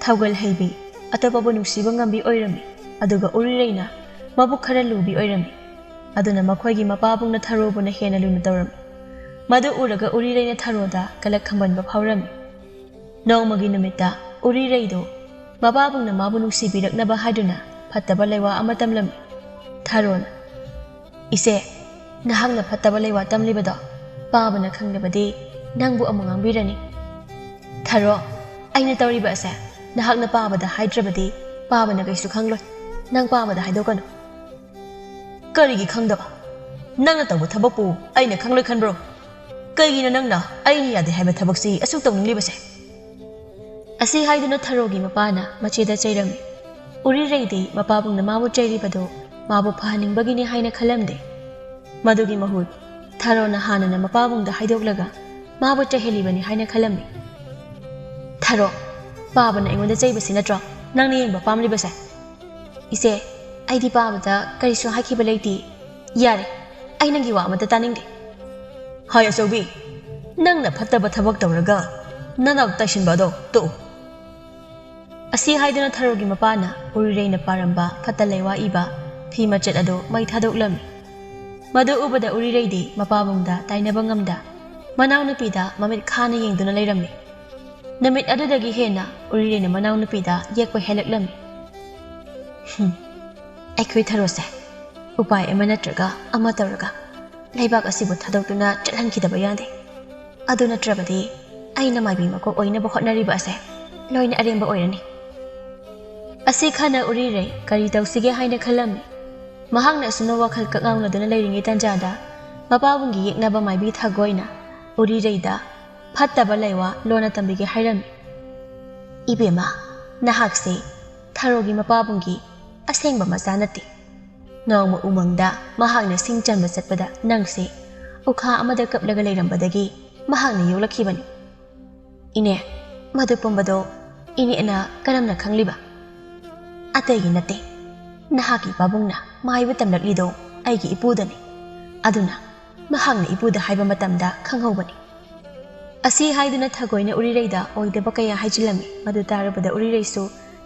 ꯊꯧꯒꯜ ꯍꯩꯕꯤ, ꯑꯇꯣꯞꯄꯕꯨ ꯅꯨꯡꯁꯤꯕ ꯉꯝꯕꯤ ꯑꯣꯏꯔꯝꯃꯤ꯫ ꯑꯗꯨꯒ ꯎꯔꯤꯔꯩꯅ ꯃꯕꯨꯛ ꯈꯔ ꯂꯨꯕꯤ ꯑꯣꯏꯔꯝꯃꯤ꯫ ꯑꯗꯨꯅ ꯃꯈꯣꯏꯒꯤ ꯃꯄꯥꯕꯨꯡꯅ ꯊꯔꯣꯕꯨꯅ ꯍꯦꯟꯅ ꯂꯨꯅ ꯇꯧꯔꯝꯃꯤ꯫ ꯃꯗꯨ ꯎꯔꯒ ꯎꯔꯤꯔꯩꯅ ꯊꯔꯣꯗ ꯀꯂꯛ ꯈꯝꯕꯟꯕ ꯐꯥꯎꯔꯝꯃꯤ꯫ ꯅꯣꯡꯃꯒꯤ ꯅꯨꯃꯤꯠꯇ ꯎꯔꯤꯔꯩꯗꯨ ꯃꯄꯥꯕꯨꯡꯅ ꯃꯥꯕꯨ ꯅꯨꯡꯁꯤꯕꯤꯔꯛꯅꯕ ꯍꯥꯏꯗꯨꯅ ꯐꯠꯇꯕ ꯂꯩꯋꯥ ꯑꯃ ꯇꯝꯂꯝꯃꯤ꯫ ꯊꯔꯣꯅ, "ꯏꯆꯦ, ꯅꯍꯥꯛꯅ ꯐꯠꯇꯕ ꯂꯩꯋꯥ ꯇꯝꯂꯤꯕꯗꯣ ꯄꯥꯕꯅ ꯈꯪꯂꯕꯗꯤ ꯅꯪꯕꯨ ꯑꯃꯨꯛ ꯉꯥꯡꯕꯤꯔꯅꯤ"꯫ "ꯊꯔꯣ, ꯑꯩꯅ ꯇꯧꯔꯤꯕ ꯑꯁꯦ ꯅꯍꯥꯛꯅ ꯄꯥꯕꯗ ꯍꯥꯏꯗ꯭ꯔꯕꯗꯤ ꯄꯥꯕꯅ ꯀꯩꯁꯨ ꯈꯪꯂꯣꯏ꯫ ꯅꯪ ꯄꯥꯕꯗ ꯍꯥꯏꯗꯣꯛꯀꯅꯨ"꯫ "ꯀꯔꯤꯒꯤ ꯈꯪꯗꯕ? ꯅꯪꯅ ꯇꯧꯕ ꯊꯕꯛꯄꯨ ꯑꯩꯅ ꯈꯪꯂꯣꯏ ꯈꯟꯕ꯭ꯔꯣ? ꯀꯩꯒꯤꯅꯣ ꯅꯪꯅ ꯑꯩꯅ ꯌꯥꯗꯦ ꯍꯥꯏꯕ ꯊꯕꯛꯁꯤ ꯑꯁꯨꯛ ꯇꯧꯅꯤꯡꯂꯤꯕꯁꯦ?" ꯑꯁꯤ ꯍꯥꯏꯗꯨꯅ ꯊꯔꯣꯒꯤ ꯃꯄꯥꯅ ꯃꯆꯦꯗ ꯆꯩꯔꯝꯃꯤ꯫ ꯎꯔꯤꯔꯩꯗꯤ ꯃꯄꯥꯕꯨꯡꯅ ꯃꯥꯕꯨ ꯆꯩꯔꯤꯕꯗꯨ ꯃꯥꯕꯨ ꯐꯍꯟꯅꯤꯡꯕꯒꯤꯅꯤ ꯍꯥꯏꯅ ꯈꯜꯂꯝꯗꯦ꯫ ꯃꯗꯨꯒꯤ ꯃꯍꯨꯠ ꯊꯥꯔꯣꯅ ꯍꯥꯟꯅꯅ ꯃꯄꯥꯕꯨꯡꯗ ꯍꯥꯏꯗꯣꯛꯂꯒ ꯃꯥꯕꯨ ꯆꯩꯍꯜꯂꯤꯕꯅꯤ ꯍꯥꯏꯅ ꯈꯜꯂꯝꯃꯤ꯫ "ꯊꯥꯔꯣ, ꯄꯥꯕꯅ ꯑꯩꯉꯣꯟꯗ ꯆꯩꯕꯁꯤ ꯅꯠꯇ꯭ꯔꯣ ꯅꯪꯅ ꯌꯦꯡꯕ ꯄꯥꯝꯂꯤꯕꯁꯦ?" "ꯏꯆꯦ, ꯑꯩꯗꯤ ꯄꯥꯕꯗ ꯀꯔꯤꯁꯨ ꯍꯥꯏꯈꯤꯕ ꯂꯩꯇꯦ꯫ ꯌꯥꯔꯦ, ꯑꯩ ꯅꯪꯒꯤ ꯋꯥ ꯑꯃꯠꯇ ꯇꯥꯅꯤꯡꯗꯦ꯫ ꯍꯣꯏ ꯑꯆꯧꯕꯤ, ꯅꯪꯅ ꯐꯠꯇꯕ ꯊꯕꯛ ꯇꯧꯔꯒ ꯅꯅꯥꯎ ꯇꯥꯏꯁꯤꯟꯕ ꯑꯗꯣ ꯇꯣꯛꯎ꯫" ꯑꯁꯤ ꯍꯥꯏꯗꯨꯅ ꯊꯔꯣꯒꯤ ꯃꯄꯥꯅ ꯎꯔꯤꯔꯩꯅ ꯄꯥꯔꯝꯕ ꯐꯠꯇ ꯂꯩꯋꯥ ꯏꯕ ꯐꯤ ꯃꯆꯦꯠ ꯑꯗꯨ ꯃꯩ ꯊꯥꯗꯣꯛꯂꯝꯃꯤ꯫ ꯃꯗꯨ ꯎꯕꯗ ꯎꯔꯤꯔꯩꯗꯤ ꯃꯄꯥꯕꯨꯡꯗ ꯇꯥꯏꯅꯕ ꯉꯝꯗ ꯃꯅꯥꯎꯅꯨꯄꯤꯗ ꯃꯃꯤꯠ ꯈꯥꯅ ꯌꯦꯡꯗꯨꯅ ꯂꯩꯔꯝꯃꯤ꯫ ꯅꯨꯃꯤꯠ ꯑꯗꯨꯗꯒꯤ ꯍꯦꯟꯅ ꯎꯔꯤꯔꯩꯅ ꯃꯅꯥꯎꯅꯨꯄꯤꯗ ꯌꯦꯛꯄ ꯍꯦꯜꯂꯛꯂꯝꯃꯤ꯫ "ꯍꯨꯝ, ꯑꯩꯈꯣꯏ ꯊꯔꯣꯁꯦ ꯎꯄꯥꯏ ꯑꯃ ꯅꯠꯇ꯭ꯔꯒ ꯑꯃ ꯇꯧꯔꯒ ꯂꯩꯕꯥꯛ ꯑꯁꯤꯕꯨ ꯊꯥꯗꯣꯛꯇꯨꯅ ꯆꯠꯍꯟꯈꯤꯗꯕ ꯌꯥꯗꯦ꯫ ꯑꯗꯨ ꯅꯠꯇ꯭ꯔꯕꯗꯤ ꯑꯩꯅ ꯃꯥꯏꯕꯤ ꯃꯀꯣꯛ ꯑꯣꯏꯅꯕ ꯍꯣꯠꯅꯔꯤꯕ ꯑꯁꯦ ꯂꯣꯏꯅ ꯑꯔꯦꯝꯕ ꯑꯣꯏꯔꯅꯤ꯫" ꯑꯁꯤ ꯈꯟꯅ ꯎꯔꯤꯔꯩ ꯀꯔꯤ ꯇꯧꯁꯤꯒꯦ ꯍꯥꯏꯅ ꯈꯜꯂꯝꯃꯤ꯫ ꯃꯍꯥꯛꯅ ꯑꯁꯨꯝꯅ ꯋꯥꯈꯜ ꯀꯛꯉꯥꯎꯅꯗꯨꯅ ꯂꯩꯔꯤꯉꯩ ꯇꯥꯟꯖꯥꯗ ꯃꯄꯥꯕꯨꯡꯒꯤ ꯌꯦꯛꯅꯕ ꯃꯥꯏꯕꯤ ꯊꯥꯒꯣꯏꯅ ꯎꯔꯤꯔꯩꯗ ꯐꯠꯇꯕ ꯂꯩꯋꯥ ꯂꯣꯟꯅ ꯇꯝꯕꯤꯒꯦ ꯍꯥꯏꯔꯝꯃꯤ꯫ "ꯏꯕꯦꯝꯃ, ꯅꯍꯥꯛꯁꯦ ꯊꯔꯣꯒꯤ ꯃꯄꯥꯕꯨꯡꯒꯤ ꯑꯁꯦꯡꯕ ꯃꯆꯥ ꯅꯠꯇꯦ꯫ ꯅꯣꯡꯃ ꯎꯃꯪꯗ ꯃꯍꯥꯛꯅ ꯁꯤꯡ ꯆꯟꯕ ꯆꯠꯄꯗ ꯅꯪꯁꯦ ꯎꯈꯥ ꯑꯃꯗ ꯀꯞꯂꯒ ꯂꯩꯔꯝꯕꯗꯒꯤ ꯃꯍꯥꯛꯅ ꯌꯣꯛꯂꯛꯈꯤꯕꯅꯤ꯫" "ꯏꯅꯦ, ꯃꯗꯨ ꯄꯨꯝꯕꯗꯣ ꯏꯅꯦꯅ ꯀꯔꯝꯅ ꯈꯪꯂꯤꯕ?" "ꯑꯇꯩꯒꯤ ꯅꯠꯇꯦ, ꯅꯍꯥꯛꯀꯤ ꯄꯥꯕꯨꯡꯅ ꯃꯥꯏꯕ ꯇꯝꯂꯛꯂꯤꯗꯣ ꯑꯩꯒꯤ ꯏꯄꯨꯗꯅꯤ꯫ ꯑꯗꯨꯅ ꯃꯍꯥꯛꯅ ꯏꯄꯨꯗ ꯍꯥꯏꯕ ꯃꯇꯝꯗ ꯈꯪꯍꯧꯕꯅꯤ꯫" ꯑꯁꯤ ꯍꯥꯏꯗꯨꯅ ꯊꯥꯒꯣꯏꯅ ꯎꯔꯤꯔꯩꯗ ꯑꯣꯏꯗꯕ ꯀꯌꯥ ꯍꯥꯏꯖꯤꯜꯂꯝꯃꯤ꯫ ꯃꯗꯨ ꯇꯥꯔꯨꯕꯗ ꯎꯔꯤꯔꯩꯁꯨ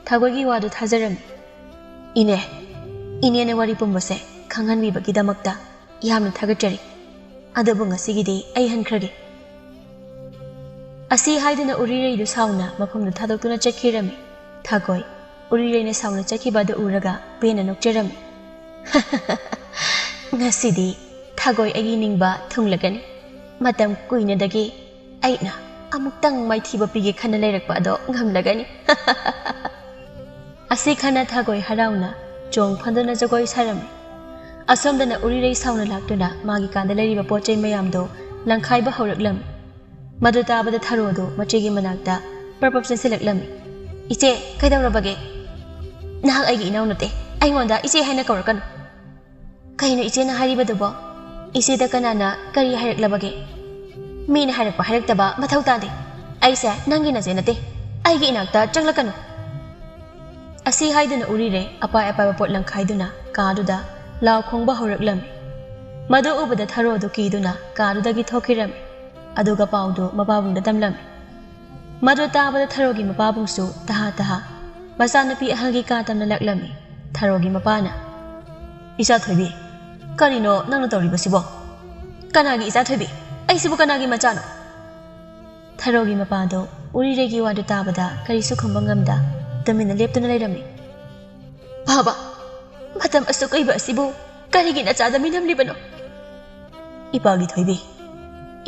ꯊꯥꯒꯣꯏꯒꯤ ꯋꯥꯗꯨ ꯊꯥꯖꯔꯝꯃꯤ꯫ "ꯏꯅꯦ, ꯏꯅꯦꯅ ꯋꯥꯔꯤ ꯄꯨꯝꯕꯁꯦ ꯈꯪꯍꯟꯕꯤꯕꯒꯤꯗꯃꯛꯇ ꯌꯥꯝꯅ ꯊꯥꯒꯠꯆꯔꯤ꯫ ꯑꯗꯨꯕꯨ ꯉꯁꯤꯒꯤꯗꯤ ꯑꯩ ꯍꯟꯈ꯭ꯔꯒꯦ꯫" ꯑꯁꯤ ꯍꯥꯏꯗꯨꯅ ꯎꯔꯤꯔꯩꯗꯨ ꯁꯥꯎꯅ ꯃꯐꯝꯗꯨ ꯊꯥꯗꯣꯛꯇꯨꯅ ꯆꯠꯈꯤꯔꯝꯃꯤ꯫ ꯊꯥꯒꯣꯏ ꯎꯔꯤꯔꯩꯅ ꯁꯥꯎꯅ ꯆꯠꯈꯤꯕ ꯑꯗꯨ ꯎꯔꯒ ꯄꯦꯟꯅ ꯅꯣꯛꯆꯔꯝꯃꯤ꯫ "ꯉꯁꯤꯗꯤ ꯊꯥꯒꯣꯏ ꯑꯩꯒꯤ ꯅꯤꯡꯕ ꯊꯨꯡꯂꯒꯅꯤ꯫ ꯃꯇꯝ ꯀꯨꯏꯅꯗꯒꯤ ꯑꯩꯅ ꯑꯃꯨꯛꯇꯪ ꯃꯥꯏꯊꯤꯕ ꯄꯤꯒꯦ ꯈꯟꯅ ꯂꯩꯔꯛꯄ ꯑꯗꯣ ꯉꯝꯂꯒꯅꯤ꯫" ꯑꯁꯤ ꯈꯟꯅ ꯊꯥꯒꯣꯏ ꯍꯔꯥꯎꯅ ꯆꯣꯡ ꯐꯟꯗꯨꯅ ꯖꯒꯣꯏ ꯁꯥꯔꯝꯃꯤ꯫ ꯑꯁꯣꯝꯗꯅ ꯎꯔꯤꯔꯩ ꯁꯥꯎꯅ ꯂꯥꯛꯇꯨꯅ ꯃꯥꯒꯤ ꯀꯥꯗ ꯂꯩꯔꯤꯕ ꯄꯣꯠ ꯆꯩ ꯃꯌꯥꯝꯗꯣ ꯂꯪꯈꯥꯏꯕ ꯍꯧꯔꯛꯂꯝꯃꯤ꯫ ꯃꯗꯨ ꯇꯥꯕꯗ ꯊꯔꯣꯗꯨ ꯃꯆꯦꯒꯤ ꯃꯅꯥꯛꯇ ꯄ꯭ꯔꯞ ꯄ꯭ꯔꯞ ꯆꯦꯟꯁꯤꯜꯂꯛꯂꯝꯃꯤ꯫ "ꯏꯆꯦ, ꯀꯩꯗꯧꯔꯕꯒꯦ? ꯅꯍꯥꯛ ꯑꯩꯒꯤ ꯏꯅꯥꯎ ꯅꯠꯇꯦ, ꯑꯩꯉꯣꯟꯗ ꯏꯆꯦ ꯍꯥꯏꯅ ꯀꯧꯔꯛꯀꯅꯨ꯫" "ꯀꯩꯅꯣ ꯏꯆꯦꯅ ꯍꯥꯏꯔꯤꯕꯗꯨꯕꯣ?" "ꯏꯆꯦꯗ ꯀꯅꯥꯅ ꯀꯔꯤ ꯍꯥꯏꯔꯛꯂꯕꯒꯦ? ꯃꯤꯅ ꯍꯥꯏꯔꯛꯄ ꯍꯥꯏꯔꯛꯇꯕ ꯃꯊꯧ ꯇꯥꯗꯦ꯫ ꯑꯩꯁꯦ ꯅꯪꯒꯤ ꯅꯆꯦ ꯅꯠꯇꯦ꯫ ꯑꯩꯒꯤ ꯏꯅꯥꯛꯇ ꯆꯪꯂꯛꯀꯅꯨ"꯫ ꯑꯁꯤ ꯍꯥꯏꯗꯨꯅ ꯎꯔꯤꯔꯩ ꯑꯄꯥꯏ ꯑꯄꯥꯏꯕ ꯄꯣꯠ ꯂꯪꯈꯥꯏꯗꯨꯅ ꯀꯥꯗꯨꯗ ꯂꯥꯎ ꯈꯣꯡꯕ ꯍꯧꯔꯛꯂꯝꯃꯤ꯫ ꯃꯗꯨ ꯎꯕꯗ ꯊꯔꯣꯗꯨ ꯀꯤꯗꯨꯅ ꯀꯥꯗꯨꯗꯒꯤ ꯊꯣꯛꯈꯤꯔꯝꯃꯤ꯫ ꯑꯗꯨꯒ ꯄꯥꯎꯗꯨ ꯃꯄꯥꯕꯨꯡꯗ ꯇꯝꯂꯝꯃꯤ꯫ ꯃꯗꯨ ꯇꯥꯕꯗ ꯊꯔꯣꯒꯤ ꯃꯄꯥꯕꯨꯡꯁꯨ ꯇꯍꯥ ꯇꯍꯥ ꯃꯆꯥꯅꯨꯄꯤ ꯑꯍꯜꯒꯤ ꯀꯥ ꯇꯝꯅ ꯂꯥꯛꯂꯝꯃꯤ꯫ ꯊꯔꯣꯒꯤ ꯃꯄꯥꯅ, "ꯏꯆꯥ ꯊꯣꯏꯕꯤ, ꯀꯔꯤꯅꯣ ꯅꯪꯅ ꯇꯧꯔꯤꯕꯁꯤꯕꯣ? ꯀꯅꯥꯒꯤ ꯏꯆꯥ ꯊꯣꯏꯕꯤ? ꯑꯩꯁꯤꯕꯨ ꯀꯅꯥꯒꯤ ꯃꯆꯥꯅꯣ?" ꯊꯔꯣꯒꯤ ꯃꯄꯥꯗꯣ ꯎꯔꯤꯔꯩꯒꯤ ꯋꯥꯗꯨ ꯇꯥꯕꯗ ꯀꯔꯤꯁꯨ ꯈꯨꯝꯕ ꯉꯝꯗ ꯇꯨꯃꯤꯟꯅ ꯂꯦꯞꯇꯨꯅ ꯂꯩꯔꯝꯃꯤ꯫ "ꯕꯥꯕꯥ, ꯃꯇꯝ ꯑꯁꯨꯛ ꯀꯨꯏꯕ ꯑꯁꯤꯕꯨ ꯀꯔꯤꯒꯤ ꯅꯆꯥꯗ ꯃꯤꯅꯝꯂꯤꯕꯅꯣ?" "ꯏꯄꯥꯒꯤ ꯊꯣꯏꯕꯤ,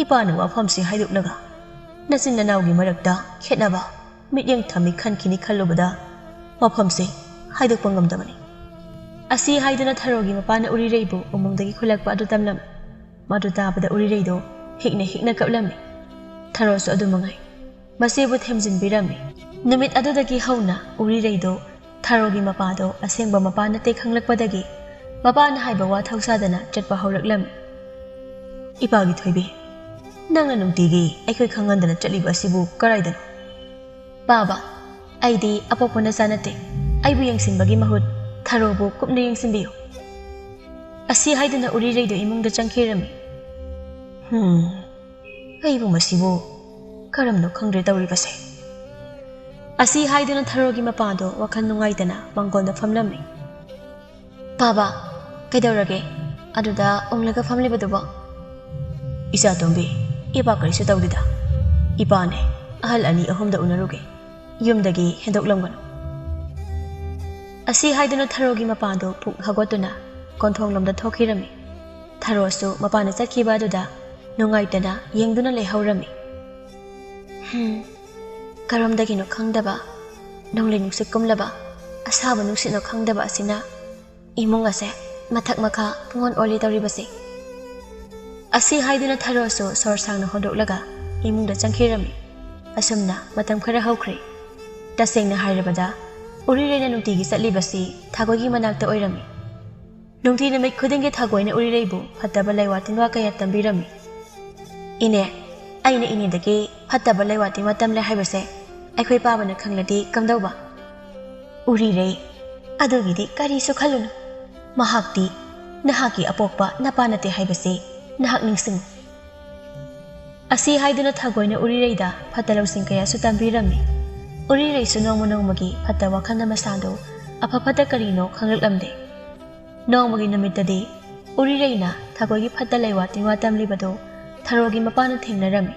ꯏꯄꯥꯅ ꯋꯥꯐꯝꯁꯤ ꯍꯥꯏꯗꯣꯛꯂꯒ ꯅꯆꯤꯟ ꯅꯅꯥꯎꯒꯤ ꯃꯔꯛꯇ ꯈꯦꯠꯅꯕ ꯃꯤꯠꯌꯦꯡ ꯊꯝꯃꯤ ꯈꯟꯈꯤꯅꯤ ꯈꯜꯂꯨꯕꯗ ꯋꯥꯐꯝꯁꯤ ꯍꯥꯏꯗꯣꯛꯄ ꯉꯝꯗꯕꯅꯤ"꯫ ꯑꯁꯤ ꯍꯥꯏꯗꯨꯅ ꯊꯔꯣꯒꯤ ꯃꯄꯥꯅ ꯎꯔꯤꯔꯩꯕꯨ ꯎꯃꯪꯗꯒꯤ ꯈꯨꯜꯂꯛꯄ ꯑꯗꯨ ꯇꯝꯂꯝꯃꯤ꯫ ꯃꯗꯨ ꯇꯥꯕꯗ ꯎꯔꯤꯔꯩꯗꯣ ꯍꯤꯛꯅ ꯍꯤꯛꯅ ꯀꯞꯂꯝꯃꯤ꯫ ꯊꯔꯣꯁꯨ ꯑꯗꯨ ꯃꯉꯥꯏ꯫ ꯃꯆꯦꯕꯨ ꯊꯦꯝꯖꯤꯟꯕꯤꯔꯝꯃꯤ꯫ ꯅꯨꯃꯤꯠ ꯑꯗꯨꯗꯒꯤ ꯍꯧꯅ ꯎꯔꯤꯔꯩꯗꯣ ꯊꯔꯣꯒꯤ ꯃꯄꯥꯗꯣ ꯑꯁꯦꯡꯕ ꯃꯄꯥ ꯅꯠꯇꯦ ꯈꯪꯂꯛꯄꯗꯒꯤ ꯃꯄꯥꯅ ꯍꯥꯏꯕ ꯋꯥ ꯊꯧꯁꯥꯗꯅ ꯆꯠꯄ ꯍꯧꯔꯛꯂꯝꯃꯤ꯫ "ꯏꯄꯥꯒꯤ ꯊꯣꯏꯕꯤ, ꯅꯪꯅ ꯅꯨꯡꯇꯤꯒꯤ ꯑꯩꯈꯣꯏ ꯈꯪꯍꯟꯗꯅ ꯆꯠꯂꯤꯕ ꯑꯁꯤꯕꯨ ꯀꯔꯥꯏꯗꯅꯣ?" "ꯕꯥꯕꯥ, ꯑꯩꯗꯤ ꯑꯄꯣꯛꯄ ꯅꯆꯥ ꯅꯠꯇꯦ꯫ ꯑꯩꯕꯨ ꯌꯦꯡꯁꯤꯟꯕꯒꯤ ꯃꯍꯨꯠ ꯊꯔꯣꯕꯨ ꯀꯨꯞꯅ ꯌꯦꯡꯁꯤꯟꯕꯤꯌꯨ"꯫ ꯑꯁꯤ ꯍꯥꯏꯗꯨꯅ ꯎꯔꯤꯔꯩꯗꯨ ꯏꯃꯨꯡꯗ ꯆꯪꯈꯤꯔꯝꯃꯤ꯫ "ꯍꯝ, ꯑꯩꯕꯨ ꯃꯁꯤꯕꯨ ꯀꯔꯝꯅꯣ ꯈꯪꯗ꯭ꯔꯦ ꯇꯧꯔꯤꯕꯁꯦ"꯫ ꯑꯁꯤ ꯍꯥꯏꯗꯨꯅ ꯊꯔꯣꯒꯤ ꯃꯄꯥꯗꯣ ꯋꯥꯈꯜ ꯅꯨꯡꯉꯥꯏꯇꯅ ꯃꯥꯡꯒꯣꯜꯗ ꯐꯝꯂꯝꯃꯤ꯫ "ꯕꯥꯕꯥ, ꯀꯩꯗꯧꯔꯒꯦ ꯑꯗꯨꯗ ꯎꯪꯂꯒ ꯐꯝꯂꯤꯕꯗꯨꯕꯣ?" "ꯏꯆꯥ ꯇꯣꯝꯕꯤ, ꯏꯄꯥ ꯀꯔꯤꯁꯨ ꯇꯧꯗꯦꯗ꯫ ꯏꯄꯥꯅꯦ, ꯑꯍꯜ ꯑꯅꯤ ꯑꯍꯨꯝꯗ ꯎꯅꯔꯨꯒꯦ꯫ ꯌꯨꯝꯗꯒꯤ ꯍꯦꯟꯗꯣꯛꯂꯝꯒꯅꯨ"꯫ ꯑꯁꯤ ꯍꯥꯏꯗꯨꯅ ꯊꯔꯣꯒꯤ ꯃꯄꯥꯗꯣ ꯄꯨꯛ ꯍꯧꯒꯠꯇꯨꯅ ꯀꯣꯟꯊꯣꯡꯂꯣꯝꯗ ꯊꯣꯛꯈꯤꯔꯝꯃꯤ꯫ ꯊꯔꯣꯁꯨ ꯃꯄꯥꯅ ꯆꯠꯈꯤꯕ ꯑꯗꯨꯗ ꯅꯨꯡꯉꯥꯏꯇꯅ ꯌꯦꯡꯗꯨꯅ ꯂꯩꯍꯧꯔꯝꯃꯤ꯫ "ꯍꯝ, ꯀꯔꯣꯝꯗꯒꯤꯅꯣ ꯈꯪꯗꯕ, ꯅꯣꯡꯂꯩ ꯅꯨꯡꯁꯤꯠ ꯀꯨꯝꯂꯕ ꯑꯁꯥꯕ ꯅꯨꯡꯁꯤꯠꯅꯣ ꯈꯪꯗꯕ ꯑꯁꯤꯅ ꯏꯃꯨꯡ ꯑꯁꯦ ꯃꯊꯛ ꯃꯈꯥ ꯄꯨꯡꯑꯣꯟ ꯑꯣꯜꯂꯤ ꯇꯧꯔꯤꯕꯁꯤ"꯫ ꯑꯁꯤ ꯍꯥꯏꯗꯨꯅ ꯊꯔꯣꯁꯨ ꯁꯣꯔ ꯁꯥꯡꯅ ꯍꯣꯟꯗꯣꯛꯂꯒ ꯏꯃꯨꯡꯗ ꯆꯪꯈꯤꯔꯝꯃꯤ꯫ ꯑꯁꯨꯝꯅ ꯃꯇꯝ ꯈꯔ ꯍꯧꯈ꯭ꯔꯦ꯫ ꯇꯁꯦꯡꯅ ꯍꯥꯏꯔꯕꯗ, ꯎꯔꯤꯔꯩꯅ ꯅꯨꯡꯇꯤꯒꯤ ꯆꯠꯂꯤꯕꯁꯤ ꯊꯥꯒꯣꯏꯒꯤ ꯃꯅꯥꯛꯇ ꯑꯣꯏꯔꯝꯃꯤ꯫ ꯅꯨꯡꯇꯤ ꯅꯨꯃꯤꯠ ꯈꯨꯗꯤꯡꯒꯤ ꯊꯒꯣꯏꯅ ꯎꯔꯤꯔꯩꯕꯨ ꯐꯠꯇꯕ ꯂꯩꯋꯥ ꯇꯤꯟꯋꯥ ꯀꯌꯥ ꯇꯝꯕꯤꯔꯝꯃꯤ꯫ "ꯏꯅꯦ, ꯑꯩꯅ ꯏꯅꯦꯗꯒꯤ ꯐꯠꯇꯕ ꯂꯩꯋꯥ ꯇꯤꯟꯋꯥ ꯇꯝꯂꯦ ꯍꯥꯏꯕꯁꯦ ꯑꯩꯈꯣꯏ ꯄꯥꯕꯅ ꯈꯪꯂꯗꯤ ꯀꯝꯗꯧꯕ?" "ꯎꯔꯤꯔꯩ, ꯑꯗꯨꯒꯤꯗꯤ ꯀꯔꯤꯁꯨ ꯈꯜꯂꯨꯅꯨ꯫ ꯃꯍꯥꯛꯇꯤ ꯅꯍꯥꯛꯀꯤ ꯑꯄꯣꯛꯄ ꯅꯄꯥ ꯅꯠꯇꯦ ꯍꯥꯏꯕꯁꯤ ꯅꯍꯥꯛ ꯅꯤꯡꯁꯤꯡꯉꯨ꯫" ꯑꯁꯤ ꯍꯥꯏꯗꯨꯅ ꯊꯒꯣꯏꯅ ꯎꯔꯤꯔꯩꯗ ꯐꯠꯇ ꯂꯧꯁꯤꯡ ꯀꯌꯥꯁꯨ ꯇꯝꯕꯤꯔꯝꯃꯤ꯫ ꯎꯔꯤꯔꯩꯁꯨ ꯅꯣꯡꯃ ꯅꯣꯡꯃꯒꯤ ꯐꯠꯇ ꯋꯥꯈꯜꯅ ꯃꯁꯥꯗꯨ ꯑꯐ ꯐꯠꯇ ꯀꯔꯤꯅꯣ ꯈꯪꯂꯛꯂꯝꯗꯦ꯫ ꯅꯣꯡꯃꯒꯤ ꯅꯨꯃꯤꯠꯇꯗꯤ ꯎꯔꯤꯔꯩꯅ ꯊꯒꯣꯏꯒꯤ ꯐꯠꯇ ꯂꯩꯋꯥ ꯇꯤꯟꯋꯥ ꯇꯝꯂꯤꯕꯗꯨ ꯊꯔꯣꯒꯤ ꯃꯄꯥꯅ ꯊꯦꯡꯅꯔꯝꯃꯤ꯫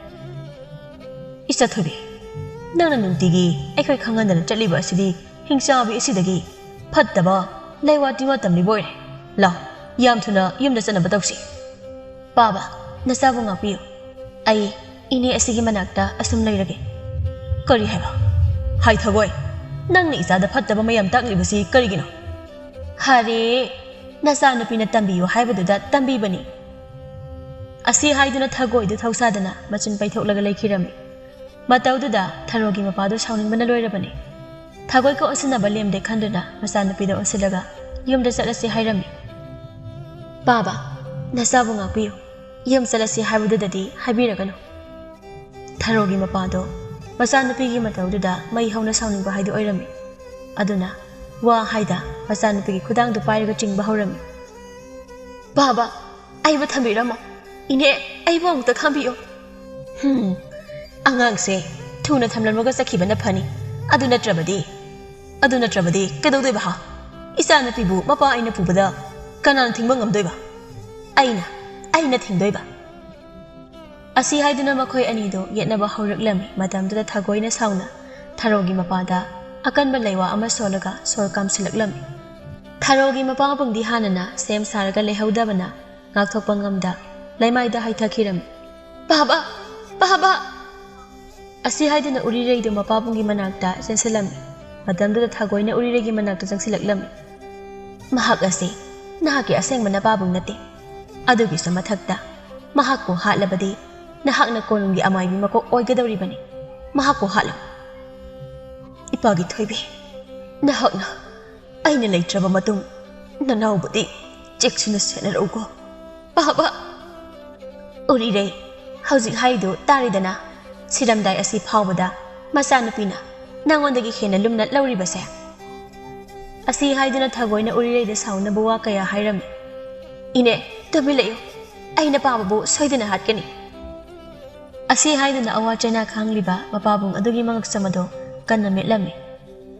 "ꯏꯆꯥ ꯊꯣꯏꯕꯤ, ꯅꯪꯅ ꯅꯨꯡꯇꯤꯒꯤ ꯑꯩꯈꯣꯏ ꯈꯪꯍꯟꯗꯅ ꯆꯠꯂꯤꯕ ꯑꯁꯤꯗꯤ ꯍꯤꯡꯆꯥꯕꯤ ꯑꯁꯤꯗꯒꯤ ꯐꯠꯇꯕ ꯂꯩꯋꯥ ꯇꯤꯟꯋꯥ ꯇꯝꯂꯤꯕ ꯑꯣꯏꯔꯦ꯫ ꯂꯥꯎ, ꯌꯥꯝ ꯊꯨꯅ ꯌꯨꯝꯗ ꯆꯠꯅꯕ ꯇꯧꯁꯤ꯫ ꯄꯥꯕ, ꯅꯆꯥꯕꯨ ꯉꯥꯛꯄꯤꯌꯨ꯫ ꯑꯩ ꯏꯅꯦ ꯑꯁꯤꯒꯤ ꯃꯅꯥꯛꯇ ꯑꯁꯨꯝ ꯂꯩꯔꯒꯦ꯫" "ꯀꯔꯤ ꯍꯥꯏꯕ? ꯍꯥꯏ ꯊꯒꯣꯏ, ꯅꯪꯅ ꯏꯆꯥꯗ ꯐꯠꯇꯕ ꯃꯌꯥꯝ ꯇꯥꯛꯂꯤꯕꯁꯤ ꯀꯔꯤꯒꯤꯅꯣ?" "ꯍꯥꯔꯦ, ꯅꯆꯥꯅꯨꯄꯤꯅ ꯇꯝꯕꯤꯌꯨ ꯍꯥꯏꯕꯗꯨꯗ ꯇꯝꯕꯤꯕꯅꯤ꯫" ꯑꯁꯤ ꯍꯥꯏꯗꯨꯅ ꯊꯒꯣꯏꯗꯨ ꯊꯧꯁꯥꯗꯅ ꯃꯆꯤꯟ ꯄꯩꯊꯣꯛꯂꯒ ꯂꯩꯈꯤꯔꯝꯃꯤ꯫ ꯃꯇꯧꯗꯨꯗ ꯊꯔꯣꯒꯤ ꯃꯄꯥꯗꯨ ꯁꯥꯎꯅꯤꯡꯕꯅ ꯂꯣꯏꯔꯕꯅꯤ꯫ ꯊꯒꯣꯏꯒ ꯑꯣꯟꯁꯤꯟꯅꯕ ꯂꯦꯝꯗꯦ ꯈꯟꯗꯨꯅ ꯃꯆꯥꯅꯨꯄꯤꯗ ꯑꯣꯟꯁꯤꯜꯂꯒ ꯌꯨꯝꯗ ꯆꯠꯂꯁꯤ ꯍꯥꯏꯔꯝꯃꯤ꯫ "ꯄꯥꯕ, ꯅꯆꯥꯕꯨ ꯉꯥꯛꯄꯤꯌꯨ꯫ ꯌꯨꯝ ꯆꯠꯂꯁꯤ ꯍꯥꯏꯕꯗꯨꯗꯗꯤ ꯍꯥꯏꯕꯤꯔꯒꯅꯨ꯫" ꯊꯔꯣꯒꯤ ꯃꯄꯥꯗꯣ ꯃꯆꯥꯅꯨꯄꯤꯒꯤ ꯃꯇꯧꯗꯨꯗ ꯃꯩ ꯍꯧꯅ ꯁꯥꯎꯅꯤꯡꯕ ꯍꯥꯏꯗꯨ ꯑꯣꯏꯔꯝꯃꯤ꯫ ꯑꯗꯨꯅ ꯋꯥ ꯍꯥꯏꯗ ꯃꯆꯥꯅꯨꯄꯤꯒꯤ ꯈꯨꯗꯥꯡꯗꯨ ꯄꯥꯏꯔꯒ ꯆꯤꯡꯕ ꯍꯧꯔꯝꯃꯤ꯫ "ꯄꯥꯕ, ꯑꯩꯕꯨ ꯊꯝꯕꯤꯔꯝꯃꯣ꯫ ꯏꯅꯦ, ꯑꯩꯕꯨ ꯑꯃꯨꯛꯇ ꯈꯥꯝꯕꯤꯌꯨ꯫" "ꯍꯨꯝ, ꯑꯉꯥꯡꯁꯦ ꯊꯨꯅ ꯊꯝꯂꯝꯂꯒ ꯆꯠꯈꯤꯕꯅ ꯐꯅꯤ꯫ ꯑꯗꯨ ꯅꯠꯇ꯭ꯔꯕꯗꯤ, ꯑꯗꯨ ꯅꯠꯇ꯭ꯔꯕꯗꯤ ꯀꯩꯗꯧꯗꯣꯏꯕ ꯍꯥ? ꯏꯆꯥꯅꯨꯄꯤꯕꯨ ꯃꯄꯥ ꯑꯩꯅ ꯄꯨꯕꯗ ꯀꯅꯥꯅ ꯊꯤꯡꯕ ꯉꯝꯗꯣꯏꯕ? ꯑꯩꯅ, ꯑꯩꯅ ꯊꯤꯡꯗꯣꯏꯕ꯫" ꯑꯁꯤ ꯍꯥꯏꯗꯨꯅ ꯃꯈꯣꯏ ꯑꯅꯤꯗꯨ ꯌꯦꯠꯅꯕ ꯍꯧꯔꯛꯂꯝꯃꯤ꯫ ꯃꯇꯝꯗꯨꯗ ꯊꯒꯣꯏꯅ ꯁꯥꯎꯅ ꯊꯔꯣꯒꯤ ꯃꯄꯥꯗ ꯑꯀꯟꯕ ꯂꯩꯋꯥ ꯑꯃ ꯁꯣꯜꯂꯒ ꯁꯣꯔ ꯀꯥꯝꯁꯤꯜꯂꯛꯂꯝꯃꯤ꯫ ꯊꯔꯣꯒꯤ ꯃꯄꯥꯕꯨꯡꯗꯤ ꯍꯥꯟꯅꯅ ꯁꯦꯝ ꯁꯥꯔꯒ ꯂꯩꯍꯧꯗꯕꯅ ꯉꯥꯛꯊꯣꯛꯄ ꯉꯝꯗ ꯂꯩꯃꯥꯏꯗ ꯍꯩꯊꯈꯤꯔꯝꯃꯤ꯫ "ꯄꯥꯕ! ꯄꯥꯕ!" ꯑꯁꯤ ꯍꯥꯏꯗꯨꯅ ꯎꯔꯤꯔꯩꯗꯨ ꯃꯄꯥꯕꯨꯡꯒꯤ ꯃꯅꯥꯛꯇ ꯆꯦꯟꯁꯤꯜꯂꯝꯃꯤ꯫ ꯃꯇꯝꯗꯨꯗ ꯊꯒꯣꯏꯅ ꯎꯔꯤꯔꯩꯒꯤ ꯃꯅꯥꯛꯇ ꯆꯪꯁꯤꯜꯂꯛꯂꯝꯃꯤ꯫ "ꯃꯍꯥꯛ ꯑꯁꯤ ꯅꯍꯥꯛꯀꯤ ꯑꯁꯦꯡꯕ ꯅꯄꯥꯕꯨꯡ ꯅꯠꯇꯦ꯫ ꯑꯗꯨꯒꯤꯁꯨ ꯃꯊꯛꯇ ꯃꯍꯥꯛꯄꯨ ꯍꯥꯠꯂꯕꯗꯤ ꯅꯍꯥꯛꯅ ꯀꯣꯅꯨꯡꯒꯤ ꯑꯃꯥꯏꯕꯤ ꯃꯀꯣꯛ ꯑꯣꯏꯒꯗꯧꯔꯤꯕꯅꯤ꯫ ꯃꯍꯥꯛꯄꯨ ꯍꯥꯠꯂꯨ꯫" "ꯏꯄꯥꯒꯤ ꯊꯣꯏꯕꯤ, ꯅꯍꯥꯛꯅ ꯑꯩꯅ ꯂꯩꯇ꯭ꯔꯕ ꯃꯇꯨꯡ ꯅꯅꯥꯎꯕꯨꯗꯤ ꯆꯦꯛꯁꯤꯟꯅ ꯁꯦꯟꯅꯔꯛꯎꯀꯣ, ꯄꯥꯕ꯫ ꯎꯔꯤꯔꯩ, ꯍꯧꯖꯤꯛ ꯍꯥꯏꯗꯨ ꯇꯥꯔꯦꯗꯅ, ꯁꯤꯔꯝꯗꯥꯏ ꯑꯁꯤ ꯐꯥꯎꯕꯗ ꯃꯆꯥꯅꯨꯄꯤꯅ ꯅꯉꯣꯟꯗꯒꯤ ꯍꯦꯟꯅ ꯂꯨꯝꯅ ꯂꯧꯔꯤꯕꯁꯦ꯫ ꯑꯁꯤ ꯍꯥꯏꯗꯨꯅ ꯊꯥꯒꯣꯏꯅ ꯎꯔꯤꯔꯩꯗ ꯁꯥꯎꯅꯕ ꯋꯥ ꯀꯌꯥ ꯍꯥꯏꯔꯝꯃꯤ꯫ "ꯏꯅꯦ, ꯇꯨꯃꯤꯟ ꯂꯩꯌꯨ, ꯑꯩꯅ ꯄꯥꯕꯕꯨ ꯁꯣꯏꯗꯅ ꯍꯥꯠꯀꯅꯤ"꯫ ꯑꯁꯤ ꯍꯥꯏꯗꯨꯅ ꯑꯋꯥ ꯆꯩꯅꯥ ꯈꯥꯡꯂꯤꯕ ꯃꯄꯥꯕꯨꯡ ꯑꯗꯨꯒꯤ ꯃꯉꯛꯁꯝ ꯑꯗꯨ ꯀꯟꯅ ꯃꯦꯠꯂꯝꯃꯤ꯫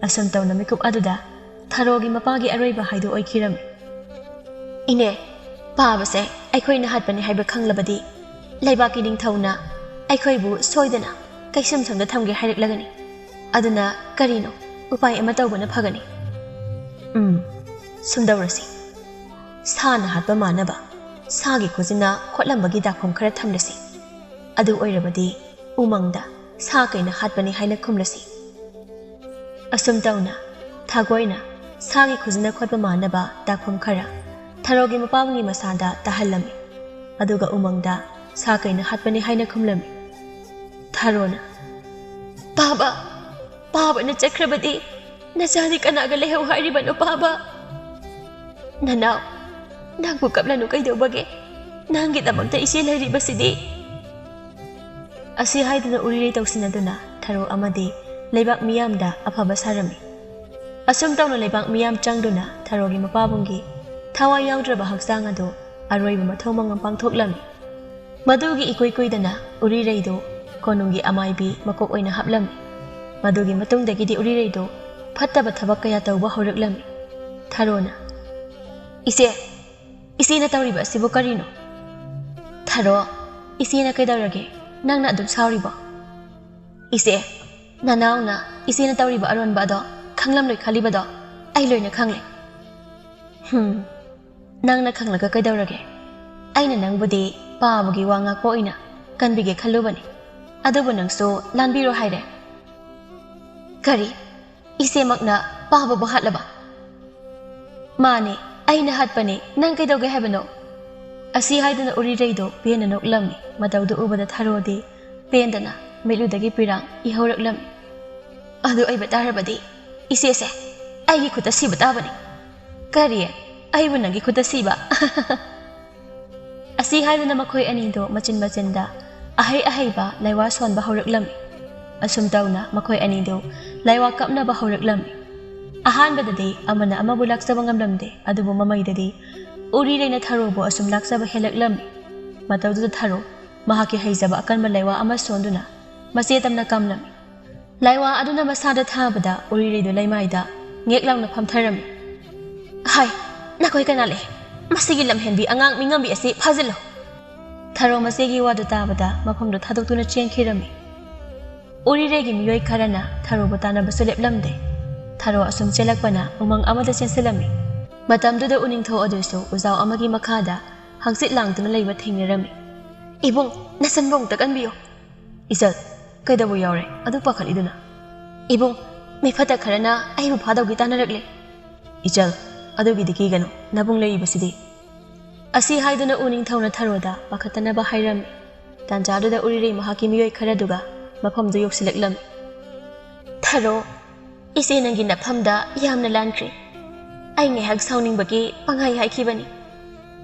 ꯑꯁꯨꯝ ꯇꯧꯅ ꯃꯤꯀꯨꯞ ꯑꯗꯨꯗ ꯊꯔꯣꯒꯤ ꯃꯄꯥꯒꯤ ꯑꯔꯣꯏꯕ ꯍꯥꯏꯗꯨ ꯑꯣꯏꯈꯤꯔꯝꯃꯤ꯫ "ꯏꯅꯦ, ꯄꯥꯕꯁꯦ ꯑꯩꯈꯣꯏꯅ ꯍꯥꯠꯄꯅꯤ ꯍꯥꯏꯕ ꯈꯪꯂꯕꯗꯤ ꯂꯩꯕꯥꯛꯀꯤ ꯅꯤꯡꯊꯧꯅ ꯑꯩꯈꯣꯏꯕꯨ ꯁꯣꯏꯗꯅ ꯀꯩꯁꯨꯝꯁꯪꯗ ꯊꯝꯒꯦ ꯍꯥꯏꯔꯛꯂꯒꯅꯤ꯫ ꯑꯗꯨꯅ ꯀꯔꯤꯅꯣ, ꯎꯄꯥꯏ ꯑꯃ ꯇꯧꯕꯅ ꯐꯒꯅꯤ"꯫ "ꯎꯝ, ꯁꯨꯝꯗꯧꯔꯁꯤ꯫ ꯁꯥꯅ ꯍꯥꯠꯄ ꯃꯥꯟꯅꯕ ꯁꯥꯒꯤ ꯈꯨꯖꯤꯟꯅ ꯈꯣꯠꯂꯝꯕꯒꯤ ꯗꯥꯛꯐꯝ ꯈꯔ ꯊꯝꯂꯁꯤ꯫ ꯑꯗꯨ ꯑꯣꯏꯔꯕꯗꯤ ꯎꯃꯪꯗ ꯁꯥ ꯀꯩꯅ ꯍꯥꯠꯄꯅꯤ ꯍꯥꯏꯅ ꯈꯨꯝꯂꯁꯤ"꯫ ꯑꯁꯨꯝ ꯇꯧꯅ ꯊꯥꯒꯣꯏꯅ ꯁꯥꯒꯤ ꯈꯨꯖꯤꯟꯅ ꯈꯣꯠꯄ ꯃꯥꯟꯅꯕ ꯗꯥꯛꯐꯝ ꯈꯔ ꯊꯔꯣꯒꯤ ꯃꯄꯥꯕꯨꯡꯒꯤ ꯃꯁꯥꯗ ꯇꯥꯍꯜꯂꯝꯃꯤ꯫ ꯑꯗꯨꯒ ꯎꯃꯪꯗ ꯁꯥ ꯀꯩꯅ ꯍꯥꯠꯄꯅꯤ ꯍꯥꯏꯅ ꯈꯨꯝꯂꯝꯃꯤ꯫ ꯊꯔꯣꯅ, "ꯄꯥꯕ, ꯄꯥꯕꯅ ꯆꯠꯈ꯭ꯔꯕꯗꯤ ꯅꯆꯥꯗꯤ ꯀꯅꯥꯒ ꯂꯩꯍꯧ ꯍꯥꯏꯔꯤꯕꯅꯣ, ꯄꯥꯕ? ꯅꯅꯥꯎ, ꯅꯪꯕꯨ ꯀꯞꯂꯅꯨ ꯀꯩꯗꯧꯕꯒꯦ? ꯅꯪꯒꯤꯗꯃꯛꯇ ꯏꯆꯦ ꯂꯩꯔꯤꯕꯁꯤꯗꯤ"꯫ ꯑꯁꯤ ꯍꯥꯏꯗꯨꯅ ꯎꯔꯤꯔꯩ ꯇꯧꯁꯤꯟꯅꯗꯨꯅ ꯊꯔꯣ ꯑꯃꯗꯤ ꯂꯩꯕꯥꯛ ꯃꯤꯌꯥꯝꯗ ꯑꯐꯕ ꯁꯥꯔꯝꯃꯤ꯫ ꯑꯁꯨꯝ ꯇꯧꯅ ꯂꯩꯕꯥꯛ ꯃꯤꯌꯥꯝ ꯆꯪꯗꯨꯅ ꯊꯔꯣꯒꯤ ꯃꯄꯥꯕꯨꯡꯒꯤ ꯊꯋꯥꯏ ꯌꯥꯎꯗ꯭ꯔꯕ ꯍꯛꯆꯥꯡ ꯑꯗꯨ ꯑꯔꯣꯏꯕ ꯃꯊꯧ ꯃꯉꯝ ꯄꯥꯡꯊꯣꯛꯂꯝꯃꯤ꯫ ꯃꯗꯨꯒꯤ ꯏꯀꯨꯏ ꯀꯨꯏꯗꯅ ꯎꯔꯤꯔꯩꯗꯨ ꯀꯣꯅꯨꯡꯒꯤ ꯑꯃꯥꯏꯕꯤ ꯃꯀꯣꯛ ꯑꯣꯏꯅ ꯍꯥꯞꯂꯝꯃꯤ꯫ ꯃꯗꯨꯒꯤ ꯃꯇꯨꯡꯗꯒꯤꯗꯤ ꯎꯔꯤꯔꯩꯗꯨ ꯐꯠꯇꯕ ꯊꯕꯛ ꯀꯌꯥ ꯇꯧꯕ ꯍꯧꯔꯛꯂꯝꯃꯤ꯫ ꯊꯔꯣꯅ, "ꯏꯆꯦ, ꯏꯆꯦꯅ ꯇꯧꯔꯤꯕ ꯑꯁꯤꯕꯨ ꯀꯔꯤꯅꯣ?" "ꯊꯔꯣ, ꯏꯆꯦꯅ ꯀꯩꯗꯧꯔꯒꯦ? ꯅꯪꯅ ꯑꯗꯨꯝ ꯁꯥꯎꯔꯤꯕꯣ?" "ꯏꯆꯦ, ꯅꯅꯥꯎꯅ ꯏꯆꯦꯅ ꯇꯧꯔꯤꯕ ꯑꯔꯣꯟꯕ ꯑꯗꯣ ꯈꯪꯂꯝꯂꯣꯏ ꯈꯜꯂꯤꯕꯗꯣ ꯑꯩ ꯂꯣꯏꯅ ꯈꯪꯂꯦ"꯫ "ꯍꯨꯝ, ꯅꯪꯅ ꯈꯪꯂꯒ ꯀꯩꯗꯧꯔꯒꯦ? ꯑꯩꯅ ꯅꯪꯕꯨꯗꯤ ꯄꯥꯕꯒꯤ ꯋꯥ ꯉꯥꯛꯄ ꯑꯣꯏꯅ ꯀꯟꯕꯤꯒꯦ ꯈꯜꯂꯨꯕꯅꯤ, ꯑꯗꯨꯕꯨ ꯅꯪꯁꯨ ꯂꯥꯟꯕꯤꯔꯣ ꯍꯥꯏꯔꯦ"꯫ "ꯀꯔꯤ? ꯏꯆꯦꯃꯛꯅ ꯄꯥꯕꯕꯨ ꯍꯥꯠꯂꯕ?" "ꯃꯥꯅꯦ, ꯑꯩꯅ ꯍꯥꯠꯄꯅꯦ, ꯅꯪ ꯀꯩꯗꯧꯒꯦ ꯍꯥꯏꯕꯅꯣ?" ꯑꯁꯤ ꯍꯥꯏꯗꯨꯅ ꯎꯔꯤꯔꯩꯗꯣ ꯄꯦꯟꯅ ꯅꯣꯛꯂꯝꯃꯤ꯫ ꯃꯇꯧꯗꯨ ꯎꯕꯗ ꯊꯔꯣꯗꯤ ꯄꯦꯟꯗꯅ ꯃꯤꯠꯂꯨꯗꯒꯤ ꯄꯤꯔꯥꯡ ꯏꯍꯧꯔꯛꯂꯝꯃꯤ꯫ "ꯑꯗꯨ ꯑꯣꯏꯕ ꯇꯥꯔꯕꯗꯤ ꯏꯆꯦꯁꯦ ꯑꯩꯒꯤ ꯈꯨꯠꯇ ꯁꯤꯕ ꯇꯥꯕꯅꯤ"꯫ "ꯀꯔꯤ? ꯑꯩꯕꯨ ꯅꯪꯒꯤ ꯈꯨꯠꯇ ꯁꯤꯕ꯫ ꯑꯁꯤ ꯍꯥꯏꯗꯨꯅ ꯃꯈꯣꯏ ꯑꯅꯤꯗꯨ ꯃꯆꯤꯟ ꯃꯆꯤꯟꯗ ꯑꯍꯩ ꯑꯍꯩꯕ ꯂꯥꯏꯋꯥ ꯁꯣꯟꯕ ꯍꯧꯔꯛꯂꯝꯃꯤ꯫ ꯑꯁꯨꯝ ꯇꯧꯅ ꯃꯈꯣꯏ ꯑꯅꯤꯗꯨ ꯂꯥꯏꯋꯥ ꯀꯞꯅꯕ ꯍꯧꯔꯛꯂꯝꯃꯤ꯫ ꯑꯍꯥꯟꯕꯗꯗꯤ ꯑꯃꯅ ꯑꯃꯕꯨ ꯂꯥꯛꯆꯕ ꯉꯝꯂꯝꯗꯦ, ꯑꯗꯨꯕꯨ ꯃꯃꯩꯗꯗꯤ ꯎꯔꯤꯔꯩꯅ ꯊꯔꯣꯕꯨ ꯑꯁꯨꯝ ꯂꯥꯛꯆꯕ ꯍꯦꯜꯂꯛꯂꯝꯃꯤ꯫ ꯃꯇꯧꯗꯨꯗ ꯊꯔꯣ ꯃꯍꯥꯛꯀꯤ ꯍꯩꯖꯕ ꯑꯀꯟꯕ ꯂꯥꯏꯋꯥ ꯑꯃ ꯁꯣꯟꯗꯨꯅ ꯃꯆꯦ ꯇꯝꯅ ꯀꯝꯂꯝꯃꯤ꯫ ꯂꯥꯏꯋꯥ ꯑꯗꯨꯅ ꯃꯁꯥꯗ ꯊꯥꯕꯗ ꯎꯔꯤꯔꯩꯗꯨ ꯂꯩꯃꯥꯏꯗ ꯉꯦꯛ ꯂꯥꯎꯅ ꯐꯝꯊꯔꯝꯃꯤ꯫ "ꯍꯥꯏ, ꯅꯈꯣꯏ ꯀꯅꯥ ꯂꯩ? ꯃꯁꯤꯒꯤ ꯂꯝꯍꯦꯟꯕꯤ ꯑꯉꯥꯡ ꯃꯤꯉꯝꯕꯤ ꯑꯁꯤ ꯐꯥꯖꯤꯜꯂꯨ!" ꯊꯔꯣ ꯃꯆꯦꯒꯤ ꯋꯥꯗꯨ ꯇꯥꯕꯗ ꯃꯐꯝꯗꯨ ꯊꯥꯗꯣꯛꯇꯨꯅ ꯆꯦꯟꯈꯤꯔꯝꯃꯤ꯫ ꯎꯔꯤꯔꯩꯒꯤ ꯃꯤꯑꯣꯏ ꯈꯔꯅ ꯊꯔꯣꯕꯨ ꯇꯥꯟꯅꯕꯁꯨ ꯂꯦꯞꯂꯝꯗꯦ꯫ ꯊꯔꯣ ꯑꯁꯨꯝ ꯆꯦꯜꯂꯛꯄꯅ ꯎꯃꯪ ꯑꯃꯗ ꯆꯦꯟꯁꯤꯜꯂꯝꯃꯤ꯫ ꯃꯇꯝꯗꯨꯗ ꯎꯅꯤꯡꯊꯧ ꯑꯗꯨꯁꯨ ꯎꯖꯥꯎ ꯑꯃꯒꯤ ꯃꯈꯥꯗ ꯍꯪꯆꯤꯠ ꯂꯥꯡꯗꯨꯅ ꯂꯩꯕ ꯊꯦꯡꯅꯔꯝꯃꯤ꯫ "ꯏꯕꯨꯡ, ꯅꯆꯟꯕꯨ ꯑꯃꯨꯛꯇ ꯀꯟꯕꯤꯌꯨ!" "ꯏꯆꯜ, ꯀꯩꯗꯧꯕ ꯌꯥꯎꯔꯦ ꯑꯗꯨ ꯄꯥꯈꯠꯂꯤꯗꯨꯅ?" "ꯏꯕꯨꯡ, ꯃꯤꯐꯠꯇ ꯈꯔꯅ ꯑꯩꯕꯨ ꯐꯥꯗꯧꯒꯤ ꯇꯥꯟꯅꯔꯛꯂꯦ꯫" "ꯏꯆꯜ, ꯑꯗꯨꯒꯤꯗꯤ ꯀꯤꯒꯅꯨ, ꯅꯕꯨꯡ ꯂꯩꯔꯤꯕꯁꯤꯗꯤ꯫" ꯑꯁꯤ ꯍꯥꯏꯗꯨꯅ ꯎꯅꯤꯡꯊꯧꯅ ꯊꯔꯣꯗ ꯄꯥꯈꯠꯇꯅꯕ ꯍꯥꯏꯔꯝꯃꯤ꯫ ꯇꯥꯟꯖꯥꯗꯨꯗ ꯎꯔꯤꯔꯩ ꯃꯍꯥꯛꯀꯤ ꯃꯤꯑꯣꯏ ꯈꯔꯗꯨꯒ ꯃꯐꯝꯗꯨ ꯌꯧꯁꯤꯜꯂꯛꯂꯝꯃꯤ꯫ "ꯊꯔꯣ, ꯏꯆꯦ ꯅꯪꯒꯤ ꯅꯐꯝꯗ ꯌꯥꯝꯅ ꯂꯥꯟꯈ꯭ꯔꯦ꯫ ꯑꯩ ꯉꯥꯏꯍꯥꯛ ꯁꯥꯎꯅꯤꯡꯕꯒꯤ ꯄꯪꯍꯥꯏ ꯍꯥꯏꯈꯤꯕꯅꯤ꯫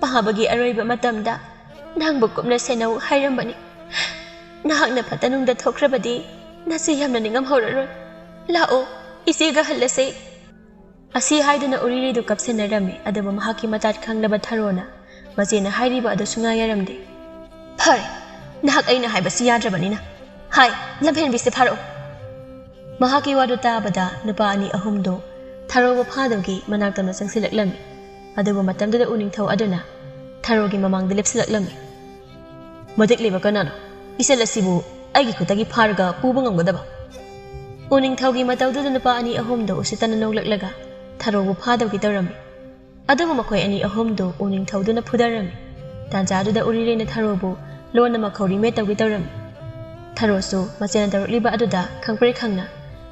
ꯄꯥꯕꯒꯤ ꯑꯔꯣꯏꯕ ꯃꯇꯝꯗ ꯅꯪꯕꯨ ꯀꯨꯞꯅ ꯁꯦꯟꯅꯧ ꯍꯥꯏꯔꯝꯕꯅꯤ꯫ ꯅꯍꯥꯛꯅ ꯐꯠꯇ ꯅꯨꯡꯗ ꯊꯣꯛꯈ꯭ꯔꯕꯗꯤ ꯅꯆꯦ ꯌꯥꯝꯅ ꯅꯤꯡꯉꯝꯍꯧꯔꯔꯣꯏ꯫ ꯂꯥꯛꯑꯣ, ꯏꯆꯦꯒ ꯍꯜꯂꯁꯦ꯫" ꯑꯁꯤ ꯍꯥꯏꯗꯨꯅ ꯎꯔꯤꯔꯩꯗꯨ ꯀꯞꯁꯤꯟꯅꯔꯝꯃꯤ, ꯑꯗꯨꯕꯨ ꯃꯍꯥꯛꯀꯤ ꯃꯇꯥꯠ ꯈꯪꯂꯕ ꯊꯔꯣꯅ ꯃꯆꯦꯅ ꯍꯥꯏꯔꯤꯕ ꯑꯗꯨ ꯁꯨꯡꯌꯥ ꯌꯥꯔꯝꯗꯦ꯫ "ꯐꯔꯦ, ꯅꯍꯥꯛ ꯑꯩꯅ ꯍꯥꯏꯕꯁꯤ ꯌꯥꯗ꯭ꯔꯕꯅꯤꯅ꯫ ꯍꯥꯏ, ꯂꯝꯍꯦꯟꯕꯤꯁꯦ ꯐꯥꯔꯛꯎ!" ꯃꯍꯥꯛꯀꯤ ꯋꯥꯗꯨ ꯇꯥꯕꯗ ꯅꯨꯄꯥ ꯑꯅꯤ ꯑꯍꯨꯝꯗꯨ ꯊꯔꯣꯕꯨ ꯐꯥꯗꯧꯒꯤ ꯃꯅꯥꯛꯇꯝꯅ ꯆꯪꯁꯤꯜꯂꯛꯂꯝꯃꯤ꯫ ꯑꯗꯨꯕꯨ ꯃꯇꯝꯗꯨꯗ ꯎꯅꯤꯡꯊꯧ ꯑꯗꯨꯅ ꯊꯔꯣꯒꯤ ꯃꯃꯥꯡꯗ ꯂꯦꯞꯁꯤꯜꯂꯛꯂꯝꯃꯤ꯫ "ꯃꯗꯤꯛꯂꯤꯕ ꯀꯅꯥꯅꯣ? ꯏꯆꯜ ꯑꯁꯤꯕꯨ ꯑꯩꯒꯤ ꯈꯨꯠꯇꯒꯤ ꯐꯥꯔꯒ ꯄꯨꯕ ꯉꯝꯒꯗꯕ?" ꯎꯅꯤꯡꯊꯧꯒꯤ ꯃꯇꯧꯗꯨꯗ ꯅꯨꯄꯥ ꯑꯅꯤ ꯑꯍꯨꯝꯗꯨ ꯎꯁꯤꯠꯇꯅ ꯅꯣꯛꯂꯛꯂꯒ ꯊꯔꯣꯕꯨ ꯐꯥꯗꯧꯒꯤ ꯇꯧꯔꯝꯃꯤ꯫ ꯑꯗꯨꯕꯨ ꯃꯈꯣꯏ ꯑꯅꯤ ꯑꯍꯨꯝꯗꯨ ꯎꯅꯤꯡꯊꯧꯗꯨꯅ ꯐꯨꯗꯔꯝꯃꯤ꯫ ꯇꯥꯟꯖꯥꯗꯨꯗ ꯎꯔꯤꯔꯩꯅ ꯊꯔꯣꯕꯨ ꯂꯣꯟꯅ ꯃꯈꯧꯔꯤ ꯃꯦꯠ ꯇꯧꯒꯦ ꯇꯧꯔꯝꯃꯤ꯫ ꯊꯔꯣꯁꯨ ꯃꯆꯦꯅ ꯇꯧꯔꯛꯂꯤꯕ ꯑꯗꯨꯗ ꯈꯪꯄ꯭ꯔꯦꯛ ꯈꯪꯅ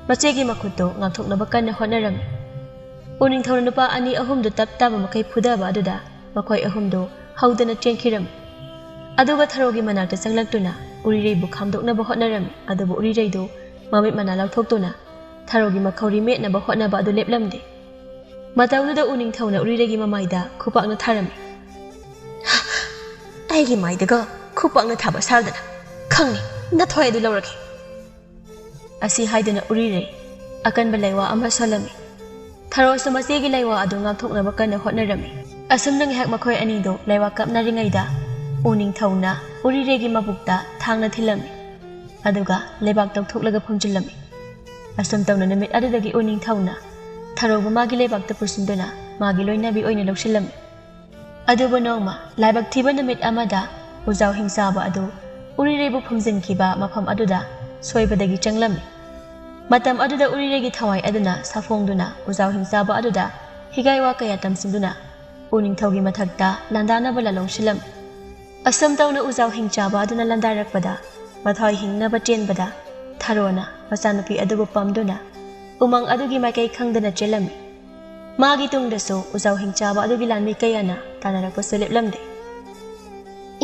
ꯃꯆꯦꯒꯤ ꯃꯈꯨꯠꯇꯨ ꯉꯥꯛꯊꯣꯛꯅꯕ ꯀꯟꯅ ꯍꯣꯠꯅꯔꯝꯃꯤ꯫ ꯎꯅꯤꯡꯊꯧꯅ ꯅꯨꯄꯥ ꯑꯅꯤ ꯑꯍꯨꯝꯗꯨ ꯇꯞ ꯇꯥꯕ ꯃꯈꯩ ꯐꯨꯗꯕ ꯑꯗꯨꯗ ꯃꯈꯣꯏ ꯑꯍꯨꯝꯗꯨ ꯍꯧꯗꯅ ꯆꯦꯟꯈꯤꯔꯝꯃꯤ꯫ ꯑꯗꯨꯒ ꯊꯔꯣꯒꯤ ꯃꯅꯥꯛꯇ ꯆꯪꯂꯛꯇꯨꯅ ꯎꯔꯤꯔꯩꯕꯨ ꯈꯥꯝꯗꯣꯛꯅꯕ ꯍꯣꯠꯅꯔꯝꯃꯤ꯫ ꯑꯗꯨꯕꯨ ꯎꯔꯤꯔꯩꯗꯨ ꯃꯃꯤꯠ ꯃꯅꯥ ꯂꯥꯎꯊꯣꯛꯇꯨꯅ ꯊꯔꯣꯒꯤ ꯃꯈꯧꯔꯤ ꯃꯦꯠꯅꯕ ꯍꯣꯠꯅꯕ ꯑꯗꯨ ꯂꯦꯞꯂꯝꯗꯦ꯫ ꯃꯇꯧꯗꯨꯗ ꯎꯅꯤꯡꯊꯧꯅ ꯎꯔꯤꯔꯩꯒꯤ ꯃꯃꯥꯏꯗ ꯈꯨꯄꯥꯛꯅ ꯊꯥꯔꯝꯃꯤ꯫ "ꯑꯩꯒꯤ ꯃꯥꯏꯗꯒ ꯈꯨꯄꯥꯛꯅ ꯊꯥꯕ ꯁꯥꯗꯅ, ꯈꯪꯅꯤ, ꯅꯊ꯭ꯋꯥꯏ ꯑꯗꯨ ꯂꯧꯔꯒꯦ!" ꯑꯁꯤ ꯍꯥꯏꯗꯨꯅ ꯎꯔꯤꯔꯩ ꯑꯀꯟꯕ ꯂꯩꯋꯥ ꯑꯃ ꯁꯣꯜꯂꯝꯃꯤ꯫ ꯊꯔꯣꯁꯨ ꯃꯆꯦꯒꯤ ꯂꯩꯋꯥ ꯑꯗꯨ ꯉꯥꯛꯊꯣꯛꯅꯕ ꯀꯟꯅ ꯍꯣꯠꯅꯔꯝꯃꯤ꯫ ꯑꯁꯨꯝꯅ ꯉꯥꯏꯍꯥꯛ ꯃꯈꯣꯏ ꯑꯅꯤꯗꯨ ꯂꯩꯋꯥ ꯀꯥꯞꯅꯔꯤꯉꯩꯗ, ꯎꯅꯤꯡꯊꯧꯅ ꯎꯔꯤꯔꯩꯒꯤ ꯃꯕꯨꯛꯇ ꯊꯥꯡꯅ ꯊꯤꯜꯂꯝꯃꯤ꯫ ꯑꯗꯨꯒ ꯂꯩꯕꯥꯛ ꯇꯧꯊꯣꯛꯂꯒ ꯐꯨꯝꯖꯤꯜꯂꯝꯃꯤ꯫ ꯑꯁꯨꯝ ꯇꯧꯅ ꯅꯨꯃꯤꯠ ꯑꯗꯨꯗꯒꯤ ꯎꯅꯤꯡꯊꯧꯅ ꯊꯔꯣꯕꯨ ꯃꯥꯒꯤ ꯂꯩꯕꯥꯛꯇ ꯄꯨꯁꯤꯟꯗꯨꯅ ꯃꯥꯒꯤ ꯂꯣꯏꯅꯕꯤ ꯑꯣꯏꯅ ꯂꯧꯁꯤꯜꯂꯝꯃꯤ꯫ ꯑꯗꯨꯕꯨ ꯅꯣꯡꯃ ꯂꯥꯏꯕꯛ ꯊꯤꯕ ꯅꯨꯃꯤꯠ ꯑꯃꯗ ꯎꯖꯥꯎ ꯍꯤꯡꯆꯥꯕ ꯑꯗꯨ ꯎꯔꯤꯔꯩꯕꯨ ꯐꯨꯝꯖꯤꯟꯈꯤꯕ ꯃꯐꯝ ꯑꯗꯨꯗ ꯁꯣꯏꯕꯗꯒꯤ ꯆꯪꯂꯝꯃꯤ꯫ ꯃꯇꯝ ꯑꯗꯨꯗ ꯎꯔꯤꯔꯩꯒꯤ ꯊꯋꯥꯏ ꯑꯗꯨꯅ ꯁꯥꯐꯣꯡꯗꯨꯅ ꯎꯖꯥꯎ ꯍꯤꯡꯆꯥꯕ ꯑꯗꯨꯗ ꯍꯤꯒꯥꯏ ꯋꯥ ꯀꯌꯥ ꯇꯝꯁꯤꯟꯗꯨꯅ ꯎꯅꯤꯡꯊꯧꯒꯤ ꯃꯊꯛꯇ ꯂꯥꯟꯗꯥꯅꯕ ꯂꯥꯂꯣꯡꯁꯤꯜꯂꯝꯃꯤ꯫ ꯑꯁꯨꯝ ꯇꯧꯅ ꯎꯖꯥꯎ ꯍꯤꯡꯆꯥꯕ ꯑꯗꯨꯅ ꯂꯥꯟꯗꯥꯔꯛꯄꯗ, ꯃꯊ꯭ꯋꯥꯏ ꯍꯤꯡꯅꯕ ꯆꯦꯟꯕꯗ, ꯊꯔꯣꯅ ꯃꯆꯥꯅꯨꯄꯤ ꯑꯗꯨꯕꯨ ꯄꯝꯗꯨꯅ ꯎꯃꯪ ꯑꯗꯨꯒꯤ ꯃꯥꯏꯀꯩ ꯈꯪꯗꯅ ꯆꯦꯜꯂꯝꯃꯤ꯫ ꯃꯥꯒꯤ ꯇꯨꯡꯗꯁꯨ ꯎꯖꯥꯎ ꯍꯤꯡꯆꯥꯕ ꯑꯗꯨꯒꯤ ꯂꯥꯟꯃꯤ ꯀꯌꯥꯅ ꯇꯥꯟꯅꯔꯛꯄꯁꯨ ꯂꯦꯞꯂꯝꯗꯦ꯫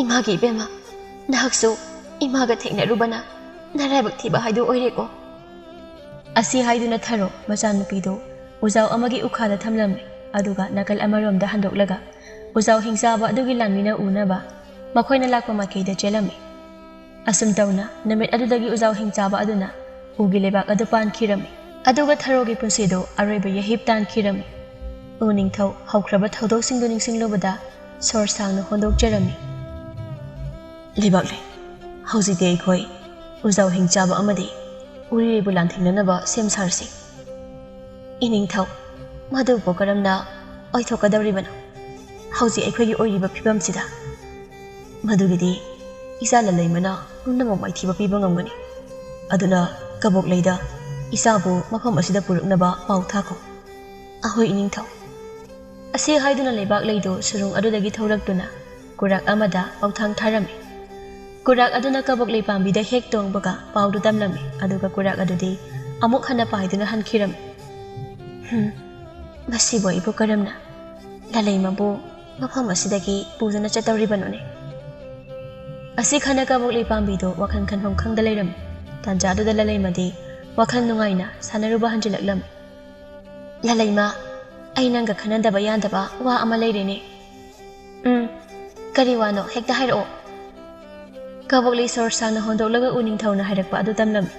"ꯏꯃꯥꯒꯤ ꯏꯕꯦꯝꯃ, ꯅꯍꯥꯛꯁꯨ ꯏꯃꯥꯒ ꯊꯦꯡꯅꯔꯨꯕꯅ ꯅꯔꯥꯏꯕꯛ ꯊꯤꯕ ꯍꯥꯏꯗꯨ ꯑꯣꯏꯔꯦꯀꯣ?" ꯑꯁꯤ ꯍꯥꯏꯗꯨꯅ ꯊꯔꯣ ꯃꯆꯥꯅꯨꯄꯤꯗꯨ ꯎꯖꯥꯎ ꯑꯃꯒꯤ ꯎꯈꯥꯗ ꯊꯝꯂꯝꯃꯤ꯫ ꯑꯗꯨꯒ ꯅꯥꯀꯜ ꯑꯃꯔꯣꯝꯗ ꯍꯟꯗꯣꯛꯂꯒ ꯎꯖꯥꯎ ꯍꯤꯡꯆꯥꯕ ꯑꯗꯨꯒꯤ ꯂꯥꯟꯃꯤꯅ ꯎꯅꯕ ꯃꯈꯣꯏꯅ ꯂꯥꯛꯄ ꯃꯥꯏꯀꯩꯗ ꯆꯦꯜꯂꯝꯃꯤ꯫ ꯑꯁꯨꯝ ꯇꯧꯅ ꯅꯨꯃꯤꯠ ꯑꯗꯨꯗꯒꯤ ꯎꯖꯥꯎ ꯍꯤꯡꯆꯥꯕ ꯑꯗꯨꯅ ꯎꯒꯤ ꯂꯩꯕꯥꯛ ꯑꯗꯨ ꯄꯥꯟꯈꯤꯔꯝꯃꯤ꯫ ꯑꯗꯨꯒ ꯊꯔꯣꯒꯤ ꯄꯨꯟꯁꯤꯗꯨ ꯑꯔꯣꯏꯕ ꯌꯩꯍꯤꯞ ꯇꯥꯟꯈꯤꯔꯝꯃꯤ꯫ ꯎꯅꯤꯡꯊꯧ ꯍꯧꯈ꯭ꯔꯕ ꯊꯧꯗꯣꯛꯁꯤꯡꯗꯨ ꯅꯤꯡꯁꯤꯡꯂꯨꯕꯗ ꯁꯣꯔ ꯁꯥꯡꯅ ꯍꯣꯟꯗꯣꯛꯆꯔꯝꯃꯤ꯫ "ꯂꯩꯕꯥꯛꯂꯩ, ꯍꯧꯖꯤꯛꯇꯤ ꯑꯩꯈꯣꯏ ꯎꯖꯥꯎ ꯍꯤꯡꯆꯥꯕ ꯑꯃꯗꯤ ꯎꯔꯤꯔꯩꯕꯨ ꯂꯥꯟꯊꯦꯡꯅꯅꯕ ꯁꯦꯝ ꯁꯥꯔꯁꯤ꯫ ꯏꯅꯤꯡꯊꯧ, ꯃꯗꯨꯕꯨ ꯀꯔꯝꯅ ꯑꯣꯏꯊꯣꯛꯀꯗꯧꯔꯤꯕꯅꯣ ꯍꯧꯖꯤꯛ ꯑꯩꯈꯣꯏꯒꯤ ꯑꯣꯏꯔꯤꯕ ꯐꯤꯕꯝꯁꯤꯗ?" "ꯃꯗꯨꯒꯤꯗꯤ ꯏꯆꯥ ꯂꯂꯩꯃꯅ ꯄꯨꯝꯅꯃꯛ ꯃꯥꯏꯊꯤꯕ ꯄꯤꯕ ꯉꯝꯒꯅꯤ꯫ ꯑꯗꯨꯅ ꯀꯕꯣꯛꯂꯩꯗ ꯏꯆꯥꯕꯨ ꯃꯐꯝ ꯑꯁꯤꯗ ꯄꯨꯔꯛꯅꯕ ꯄꯥꯎ ꯊꯥꯈꯣ꯫" "ꯑꯍꯣꯏ, ꯏꯅꯤꯡꯊꯧ꯫" ꯑꯁꯤ ꯍꯥꯏꯗꯨꯅ ꯂꯩꯕꯥꯛ ꯂꯩꯗꯨ ꯁꯨꯔꯨꯡ ꯑꯗꯨꯗꯒꯤ ꯊꯣꯛꯂꯛꯇꯨꯅ ꯀꯨꯔꯥꯛ ꯑꯃꯗ ꯄꯥꯎꯊꯥꯡ ꯊꯥꯔꯝꯃꯤ꯫ ꯀꯨꯔꯥꯛ ꯑꯗꯨꯅ ꯀꯕꯣꯛꯂꯩ ꯄꯥꯝꯕꯤꯗ ꯍꯦꯛ ꯇꯣꯡꯕꯒ ꯄꯥꯎꯗꯨ ꯇꯝꯂꯝꯃꯤ, ꯑꯗꯨꯒ ꯀꯨꯔꯥꯛ ꯑꯗꯨꯗꯤ ꯑꯃꯨꯛ ꯍꯟꯅ ꯄꯥꯏꯗꯨꯅ ꯍꯟꯈꯤꯔꯝꯃꯤ꯫ "ꯍꯨꯝ, ꯃꯁꯤꯕꯨ ꯑꯩꯕꯨ ꯀꯔꯝꯅ ꯂꯂꯩꯃꯕꯨ ꯃꯐꯝ ꯑꯁꯤꯗꯒꯤ ꯄꯨꯗꯨꯅ ꯆꯠꯇꯧꯔꯤꯕꯅꯣꯅꯦ?" ꯑꯁꯤ ꯈꯟꯅ ꯀꯕꯣꯛꯂꯩ ꯄꯥꯝꯕꯤꯗꯨ ꯋꯥꯈꯜ ꯈꯟꯐꯝ ꯈꯪꯗ ꯂꯩꯔꯝꯃꯤ꯫ ꯇꯥꯟꯖꯥ ꯑꯗꯨꯗ ꯂꯂꯩꯃꯗꯤ ꯋꯥꯈꯜ ꯅꯨꯡꯉꯥꯏꯅ ꯁꯥꯟꯅꯔꯨꯕ ꯍꯟꯖꯤꯜꯂꯛꯂꯝꯃꯤ꯫ "ꯂꯂꯩꯃ, ꯑꯩ ꯅꯪꯒ ꯈꯟꯅꯗꯕ ꯌꯥꯗꯕ ꯋꯥ ꯑꯃ ꯂꯩꯔꯦꯅꯦ꯫ ꯎꯝ, ꯀꯔꯤ ꯋꯥꯅꯣ? ꯍꯦꯛꯇ ꯍꯥꯏꯔꯛꯑꯣ꯫ ꯀꯕꯣꯛꯂꯩ ꯁꯣꯔ ꯁꯥꯡꯅ ꯍꯣꯟꯗꯣꯛꯂꯒ ꯎꯅꯤꯡꯊꯧꯅ ꯍꯥꯏꯔꯛꯄ ꯑꯗꯨ ꯇꯝꯂꯝꯃꯤ꯫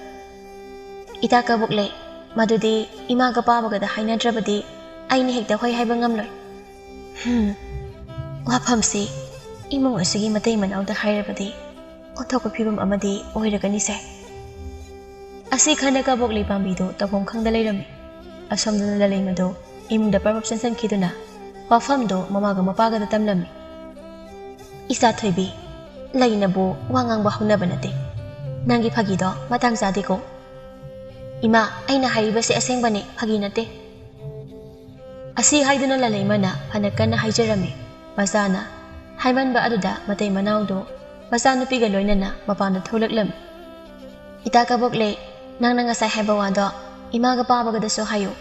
ꯏꯇꯥ ꯀꯕꯣꯛꯂꯩ, ꯃꯗꯨꯗꯤ ꯏꯃꯥꯒ ꯄꯥꯕꯒꯗ ꯍꯥꯏꯅꯗ꯭ꯔꯕꯗꯤ ꯑꯩꯅ ꯍꯦꯛꯇ ꯍꯣꯏ ꯍꯥꯏꯕ ꯉꯝꯂꯣꯏ꯫ ꯍꯝ, ꯋꯥꯐꯝꯁꯤ ꯏꯃꯨꯡ ꯑꯁꯤꯒꯤ ꯃꯇꯩ ꯃꯅꯥꯎꯗ ꯍꯥꯏꯔꯕꯗꯤ ꯑꯣꯟꯊꯣꯛꯄ ꯐꯤꯕꯝ ꯑꯃꯗꯤ ꯑꯣꯏꯔꯒꯅꯤꯁꯦ꯫ ꯑꯁꯤ ꯈꯟꯅ ꯀꯕꯣꯛꯂꯩ ꯄꯥꯝꯕꯤꯗꯨ ꯇꯧꯐꯝ ꯈꯪꯗ ꯂꯩꯔꯝꯃꯤ꯫ ꯑꯁꯣꯝꯗꯅ ꯂꯂꯩꯃꯗꯨ ꯏꯃꯨꯡꯗ ꯄꯔꯞ ꯆꯦꯟꯁꯤꯟꯈꯤꯗꯨꯅ ꯋꯥꯐꯝꯗꯨ ꯃꯃꯥꯒ ꯃꯄꯥꯒꯗ ꯇꯝꯂꯝꯃꯤ꯫ "ꯏꯆꯥ ꯊꯣꯏꯕꯤ, ꯂꯩꯅꯕꯨ ꯋꯥ ꯉꯥꯡꯕ ꯍꯧꯅꯕ ꯅꯠꯇꯦ꯫ ꯅꯪꯒꯤ ꯐꯥꯒꯤꯗꯣ ꯃꯇꯥꯡ ꯆꯥꯗꯦꯀꯣ꯫ ꯏꯃꯥ, ꯑꯩꯅ ꯍꯥꯏꯔꯤꯕꯁꯦ ꯑꯁꯦꯡꯕꯅꯤ, ꯐꯥꯒꯤ ꯅꯠꯇꯦ꯫" ꯑꯁꯤ ꯍꯥꯏꯗꯨꯅ ꯂꯂꯩꯃꯅ ꯐꯅ ꯀꯟꯅ ꯍꯥꯏꯖꯔꯝꯃꯤ꯫ ꯃꯆꯥꯅ ꯍꯥꯏꯃꯟꯕ ꯑꯗꯨꯗ ꯃꯇꯩ ꯃꯅꯥꯎꯗꯨ ꯃꯆꯥꯅꯨꯄꯤꯒ ꯂꯣꯏꯅꯅ ꯃꯄꯥꯟꯗ ꯊꯣꯛꯂꯛꯂꯝꯃꯤ꯫ "ꯏꯇꯥ ꯀꯕꯣꯛꯂꯩ, ꯅꯪꯅ ꯉꯁꯥꯏ ꯍꯥꯏꯕ ꯋꯥꯗꯣ ꯏꯃꯥꯒ ꯄꯥꯕꯒꯗꯁꯨ ꯍꯥꯏꯌꯨ꯫"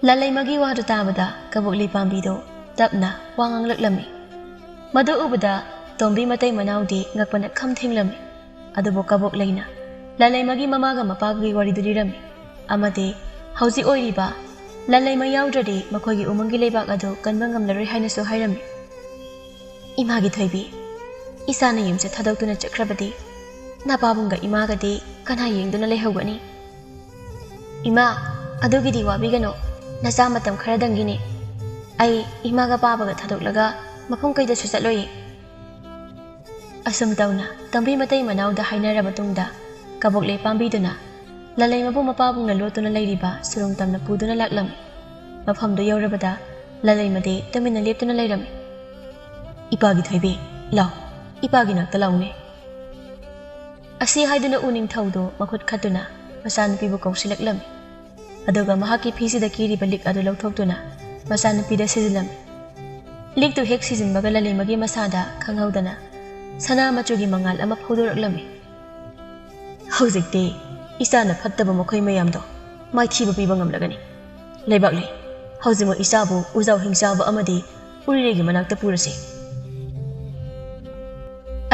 ꯂꯂꯩꯃꯒꯤ ꯋꯥꯗꯨ ꯇꯥꯕꯗ ꯀꯕꯣꯛꯂꯩ ꯄꯥꯝꯕꯤꯗꯨ ꯇꯞꯅ ꯋꯥ ꯉꯥꯡꯂꯛꯂꯝꯃꯤ꯫ ꯃꯗꯨ ꯎꯕꯗ ꯇꯣꯝꯕꯤ ꯃꯇꯩ ꯃꯅꯥꯎꯗꯤ ꯉꯛꯄꯅ ꯈꯝ ꯊꯦꯡꯂꯝꯃꯤ꯫ ꯑꯗꯨꯕꯨ ꯀꯕꯣꯛꯂꯩꯅ ꯂꯂꯩꯃꯒꯤ ꯃꯃꯥꯒ ꯃꯄꯥꯒꯤ ꯋꯥꯔꯤꯗꯨ ꯂꯤꯔꯝꯃꯤ꯫ ꯑꯃꯗꯤ ꯍꯧꯖꯤꯛ ꯑꯣꯏꯔꯤꯕ ꯂꯂꯩꯃ ꯌꯥꯎꯗ꯭ꯔꯗꯤ ꯃꯈꯣꯏꯒꯤ ꯎꯃꯪꯒꯤ ꯂꯩꯕꯥꯛ ꯑꯗꯨ ꯀꯟꯕ ꯉꯝꯂꯔꯣꯏ ꯍꯥꯏꯅꯁꯨ ꯍꯥꯏꯔꯝꯃꯤ꯫ "ꯏꯃꯥꯒꯤ ꯊꯣꯏꯕꯤ, ꯏꯆꯥꯅ ꯌꯨꯝꯁꯦ ꯊꯥꯗꯣꯛꯇꯨꯅ ꯆꯠꯈ꯭ꯔꯕꯗꯤ ꯅꯄꯥꯕꯨꯡꯒ ꯏꯃꯥꯒꯗꯤ ꯀꯅꯥ ꯌꯦꯡꯗꯨꯅ ꯂꯩꯍꯧꯒꯅꯤ?" "ꯏꯃꯥ, ꯑꯗꯨꯒꯤꯗꯤ ꯋꯥꯕꯤꯒꯅꯨ꯫ ꯅꯆꯥ ꯃꯇꯝ ꯈꯔꯗꯪꯒꯤꯅꯤ꯫ ꯑꯩ ꯏꯃꯥꯒ ꯄꯥꯕꯒ ꯊꯥꯗꯣꯛꯂꯒ ꯃꯐꯝ ꯀꯩꯗꯁꯨ ꯆꯠꯂꯣꯏꯌꯦ꯫" ꯑꯁꯨꯝ ꯇꯧꯅ ꯇꯣꯝꯕꯤ ꯃꯇꯩ ꯃꯅꯥꯎꯗ ꯍꯥꯏꯅꯔꯕ ꯇꯨꯡꯗ ꯀꯕꯣꯛꯂꯩ ꯄꯥꯝꯕꯤꯗꯨꯅ ꯂꯂꯩꯃꯕꯨ ꯃꯄꯥꯕꯨꯡꯅ ꯂꯣꯠꯇꯨꯅ ꯂꯩꯔꯤꯕ ꯁꯨꯔꯨꯡ ꯇꯝꯅ ꯄꯨꯗꯨꯅ ꯂꯥꯛꯂꯝꯃꯤ꯫ ꯃꯐꯝꯗꯨ ꯌꯧꯔꯕꯗ ꯂꯂꯩꯃꯗꯤ ꯇꯨꯃꯤꯟꯅ ꯂꯦꯞꯇꯨꯅ ꯂꯩꯔꯝꯃꯤ꯫ "ꯏꯄꯥꯒꯤ ꯊꯣꯏꯕꯤ, ꯂꯥꯎ, ꯏꯄꯥꯒꯤ ꯅꯥꯛꯇ ꯂꯥꯎꯅꯦ꯫" ꯑꯁꯤ ꯍꯥꯏꯗꯨꯅ ꯎꯅꯤꯡꯊꯧꯗꯨ ꯃꯈꯨꯠ ꯈꯠꯇꯨꯅ ꯃꯆꯥꯅꯨꯄꯤꯕꯨ ꯀꯧꯁꯤꯜꯂꯛꯂꯝꯃꯤ꯫ ꯑꯗꯨꯒ ꯃꯍꯥꯛꯀꯤ ꯐꯤꯁꯤꯗ ꯀꯤꯔꯤꯕ ꯂꯤꯛ ꯑꯗꯨ ꯂꯧꯊꯣꯛꯇꯨꯅ ꯃꯆꯥꯅꯨꯄꯤꯗ ꯁꯤꯖꯤꯜꯂꯝꯃꯤ꯫ ꯂꯤꯛꯇꯨ ꯍꯦꯛ ꯁꯤꯖꯤꯟꯕꯒ ꯂꯂꯩꯃꯒꯤ ꯃꯁꯥꯗ ꯈꯪꯍꯧꯗꯅ ꯁꯅꯥ ꯃꯆꯨꯒꯤ ꯃꯉꯥꯜ ꯑꯃ ꯐꯧꯗꯣꯔꯛꯂꯝꯃꯤ꯫ "ꯍꯧꯖꯤꯛꯇꯤ ꯏꯆꯥꯅ ꯐꯠꯇꯕ ꯃꯈꯣꯏ ꯃꯌꯥꯝꯗꯣ ꯃꯥꯏꯊꯤꯕ ꯄꯤꯕ ꯉꯝꯂꯒꯅꯤ꯫ ꯂꯩꯕꯥꯛꯂꯩ, ꯍꯧꯖꯤꯛꯃꯛ ꯏꯆꯥꯕꯨ ꯎꯖꯥꯎ ꯍꯤꯡꯆꯥꯕ ꯑꯃꯗꯤ ꯎꯔꯤꯔꯩꯒꯤ ꯃꯅꯥꯛꯇ ꯄꯨꯔꯁꯤ꯫"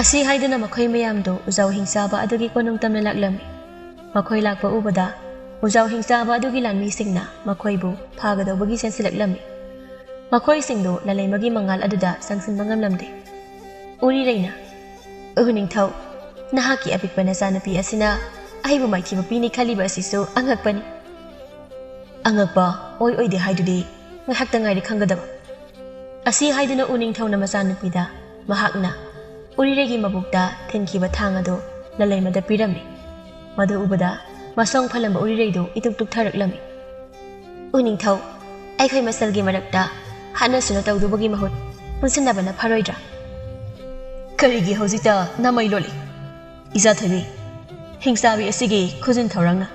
ꯑꯁꯤ ꯍꯥꯏꯗꯨꯅ ꯃꯈꯣꯏ ꯃꯌꯥꯝꯗꯨ ꯎꯖꯥꯎ ꯍꯤꯡꯆꯥꯕ ꯑꯗꯨꯒꯤ ꯀꯣꯅꯨꯡ ꯇꯝꯅ ꯂꯥꯛꯂꯝꯃꯤ꯫ ꯃꯈꯣꯏ ꯂꯥꯛꯄ ꯎꯕꯗ ꯎꯖꯥꯎ ꯍꯤꯡꯆꯥꯕ ꯑꯗꯨꯒꯤ ꯂꯥꯟꯃꯤꯁꯤꯡꯅ ꯃꯈꯣꯏꯕꯨ ꯐꯥꯒꯗꯧꯕꯒꯤ ꯆꯦꯟꯁꯤꯜꯂꯛꯂꯝꯃꯤ꯫ ꯃꯈꯣꯏꯁꯤꯡꯗꯨ ꯂꯂꯩꯃꯒꯤ ꯃꯉꯥꯜ ꯑꯗꯨꯗ ꯆꯪꯁꯤꯟꯕ ꯉꯝꯂꯝꯗꯦ꯫ ꯎꯔꯤꯔꯩꯅ, "ꯎꯍꯨ ꯅꯤꯡꯊꯧ, ꯅꯍꯥꯛꯀꯤ ꯑꯄꯤꯛꯄ ꯅꯆꯥꯅꯨꯄꯤ ꯑꯁꯤꯅ ꯑꯩꯕꯨ ꯃꯥꯏꯊꯤꯕ ꯄꯤꯅꯤ ꯈꯜꯂꯤꯕ ꯑꯁꯤꯁꯨ ꯑꯉꯛꯄꯅꯤ꯫" "ꯑꯉꯛꯄ ꯑꯣꯏ ꯑꯣꯏꯗꯦ ꯍꯥꯏꯗꯨꯗꯤ ꯉꯥꯏꯍꯥꯛꯇ ꯉꯥꯏꯔꯦ ꯈꯪꯒꯗꯕ꯫" ꯑꯁꯤ ꯍꯥꯏꯗꯨꯅ ꯎꯅꯤꯡꯊꯧꯅ ꯃꯆꯥꯅꯨꯄꯤꯗ ꯃꯍꯥꯛꯅ ꯎꯔꯤꯔꯩꯒꯤ ꯃꯕꯨꯛꯇ ꯊꯤꯟꯈꯤꯕ ꯊꯥꯡ ꯑꯗꯨ ꯂꯂꯩꯃꯗ ꯄꯤꯔꯝꯃꯤ꯫ ꯃꯗꯨ ꯎꯕꯗ ꯃꯁꯣꯡ ꯐꯜꯂꯝꯕ ꯎꯔꯤꯔꯩꯗꯨ ꯏꯇꯨꯛ ꯇꯨꯛꯊꯔꯛꯂꯝꯃꯤ꯫ "ꯎꯅꯤꯡꯊꯧ, ꯑꯩꯈꯣꯏ ꯃꯁꯦꯜꯒꯤ ꯃꯔꯛꯇ ꯍꯥꯠꯅ ꯁꯨꯅ ꯇꯧꯗꯨꯕꯒꯤ ꯃꯍꯨꯠ ꯄꯨꯟꯁꯤꯟꯅꯕꯅ ꯐꯔꯣꯏꯗ꯭ꯔꯥ?" "ꯀꯔꯤꯒꯤ ꯍꯧꯖꯤꯛꯇ ꯅꯃꯩ ꯂꯣꯜꯂꯤ? ꯏꯆꯥ ꯊꯣꯏꯕꯤ, ꯍꯤꯡꯆꯥꯕꯤ ꯑꯁꯤꯒꯤ ꯈꯨꯖꯤꯟ ꯊꯧꯔꯥꯡꯅ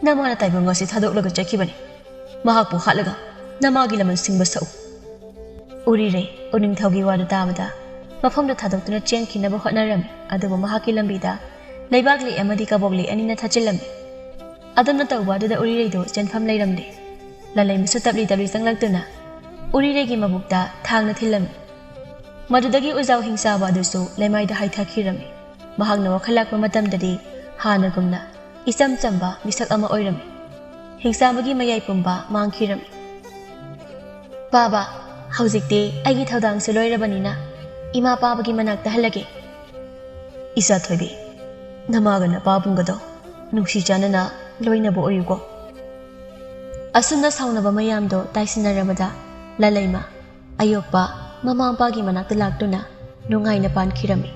ꯅꯃꯥꯅ ꯇꯥꯏꯕꯪ ꯑꯁꯤ ꯊꯥꯗꯣꯛꯂꯒ ꯆꯠꯈꯤꯕꯅꯤ꯫ ꯃꯍꯥꯛꯄꯨ ꯍꯥꯠꯂꯒ ꯅꯃꯥꯒꯤ ꯂꯃꯟ ꯁꯤꯡꯕ ꯁꯛꯎ꯫" ꯎꯔꯤꯔꯩ ꯎꯅꯤꯡꯊꯧꯒꯤ ꯋꯥꯗꯨ ꯇꯥꯕꯗ ꯃꯐꯝꯗꯨ ꯊꯥꯗꯣꯛꯇꯨꯅ ꯆꯦꯟꯈꯤꯅꯕ ꯍꯣꯠꯅꯔꯝꯃꯤ, ꯑꯗꯨꯕꯨ ꯃꯍꯥꯛꯀꯤ ꯂꯝꯕꯤꯗ ꯂꯩꯕꯥꯛꯂꯤ ꯑꯃꯗꯤ ꯀꯕꯣꯛꯂꯤ ꯑꯅꯤꯅ ꯊꯠꯆꯤꯜꯂꯝꯃꯤ꯫ ꯑꯗꯨꯝꯅ ꯇꯧꯕ ꯑꯗꯨꯗ ꯎꯔꯤꯔꯩꯗꯨ ꯆꯦꯟꯐꯝ ꯂꯩꯔꯝꯗꯦ꯫ ꯂꯂꯩꯃꯁꯨ ꯇꯞꯂꯤ ꯇꯞꯂꯤ ꯆꯪꯂꯛꯇꯨꯅ ꯎꯔꯤꯔꯩꯒꯤ ꯃꯕꯨꯛꯇ ꯊꯥꯡꯅ ꯊꯤꯜꯂꯝꯃꯤ꯫ ꯃꯗꯨꯗꯒꯤ ꯎꯖꯥꯎ ꯍꯤꯡꯆꯥꯕ ꯑꯗꯨꯁꯨ ꯂꯩꯃꯥꯏꯗ ꯍꯥꯏꯊꯈꯤꯔꯝꯃꯤ꯫ ꯃꯍꯥꯛꯅ ꯋꯥꯈꯜ ꯂꯥꯛꯄ ꯃꯇꯝꯗꯗꯤ ꯍꯥꯟꯅꯒꯨꯝꯅ ꯏꯆꯝ ꯆꯝꯕ ꯃꯤꯁꯛ ꯑꯃ ꯑꯣꯏꯔꯝꯃꯤ꯫ ꯍꯤꯡꯆꯥꯕꯒꯤ ꯃꯌꯥꯏ ꯄꯨꯝꯕ ꯃꯥꯡꯈꯤꯔꯝꯃꯤ꯫ "ꯄꯥꯕ, ꯍꯧꯖꯤꯛꯇꯤ ꯑꯩꯒꯤ ꯊꯧꯗꯥꯡꯁꯨ ꯂꯣꯏꯔꯕꯅꯤꯅ ꯏꯃꯥ ꯄꯥꯕꯒꯤ ꯃꯅꯥꯛꯇ ꯍꯜꯂꯒꯦ꯫" "ꯏꯆꯥ ꯊꯣꯏꯕꯤ, ꯅꯃꯥꯒ ꯅꯄꯥꯕꯨꯡꯒꯗꯣ ꯅꯨꯡꯁꯤ ꯆꯥꯟꯅꯅ ꯂꯣꯏꯅꯕ ꯑꯣꯏꯌꯨꯀꯣ꯫" ꯑꯁꯨꯝꯅ ꯁꯥꯎꯅꯕ ꯃꯌꯥꯝꯗꯣ ꯇꯥꯏꯁꯤꯟꯅꯔꯕꯗ ꯂꯂꯩꯃ ꯑꯌꯣꯛꯄ ꯃꯃꯥ ꯃꯄꯥꯒꯤ ꯃꯅꯥꯛꯇ ꯂꯥꯛꯇꯨꯅ ꯅꯨꯡꯉꯥꯏꯅ ꯄꯥꯟꯈꯤꯔꯝꯃꯤ꯫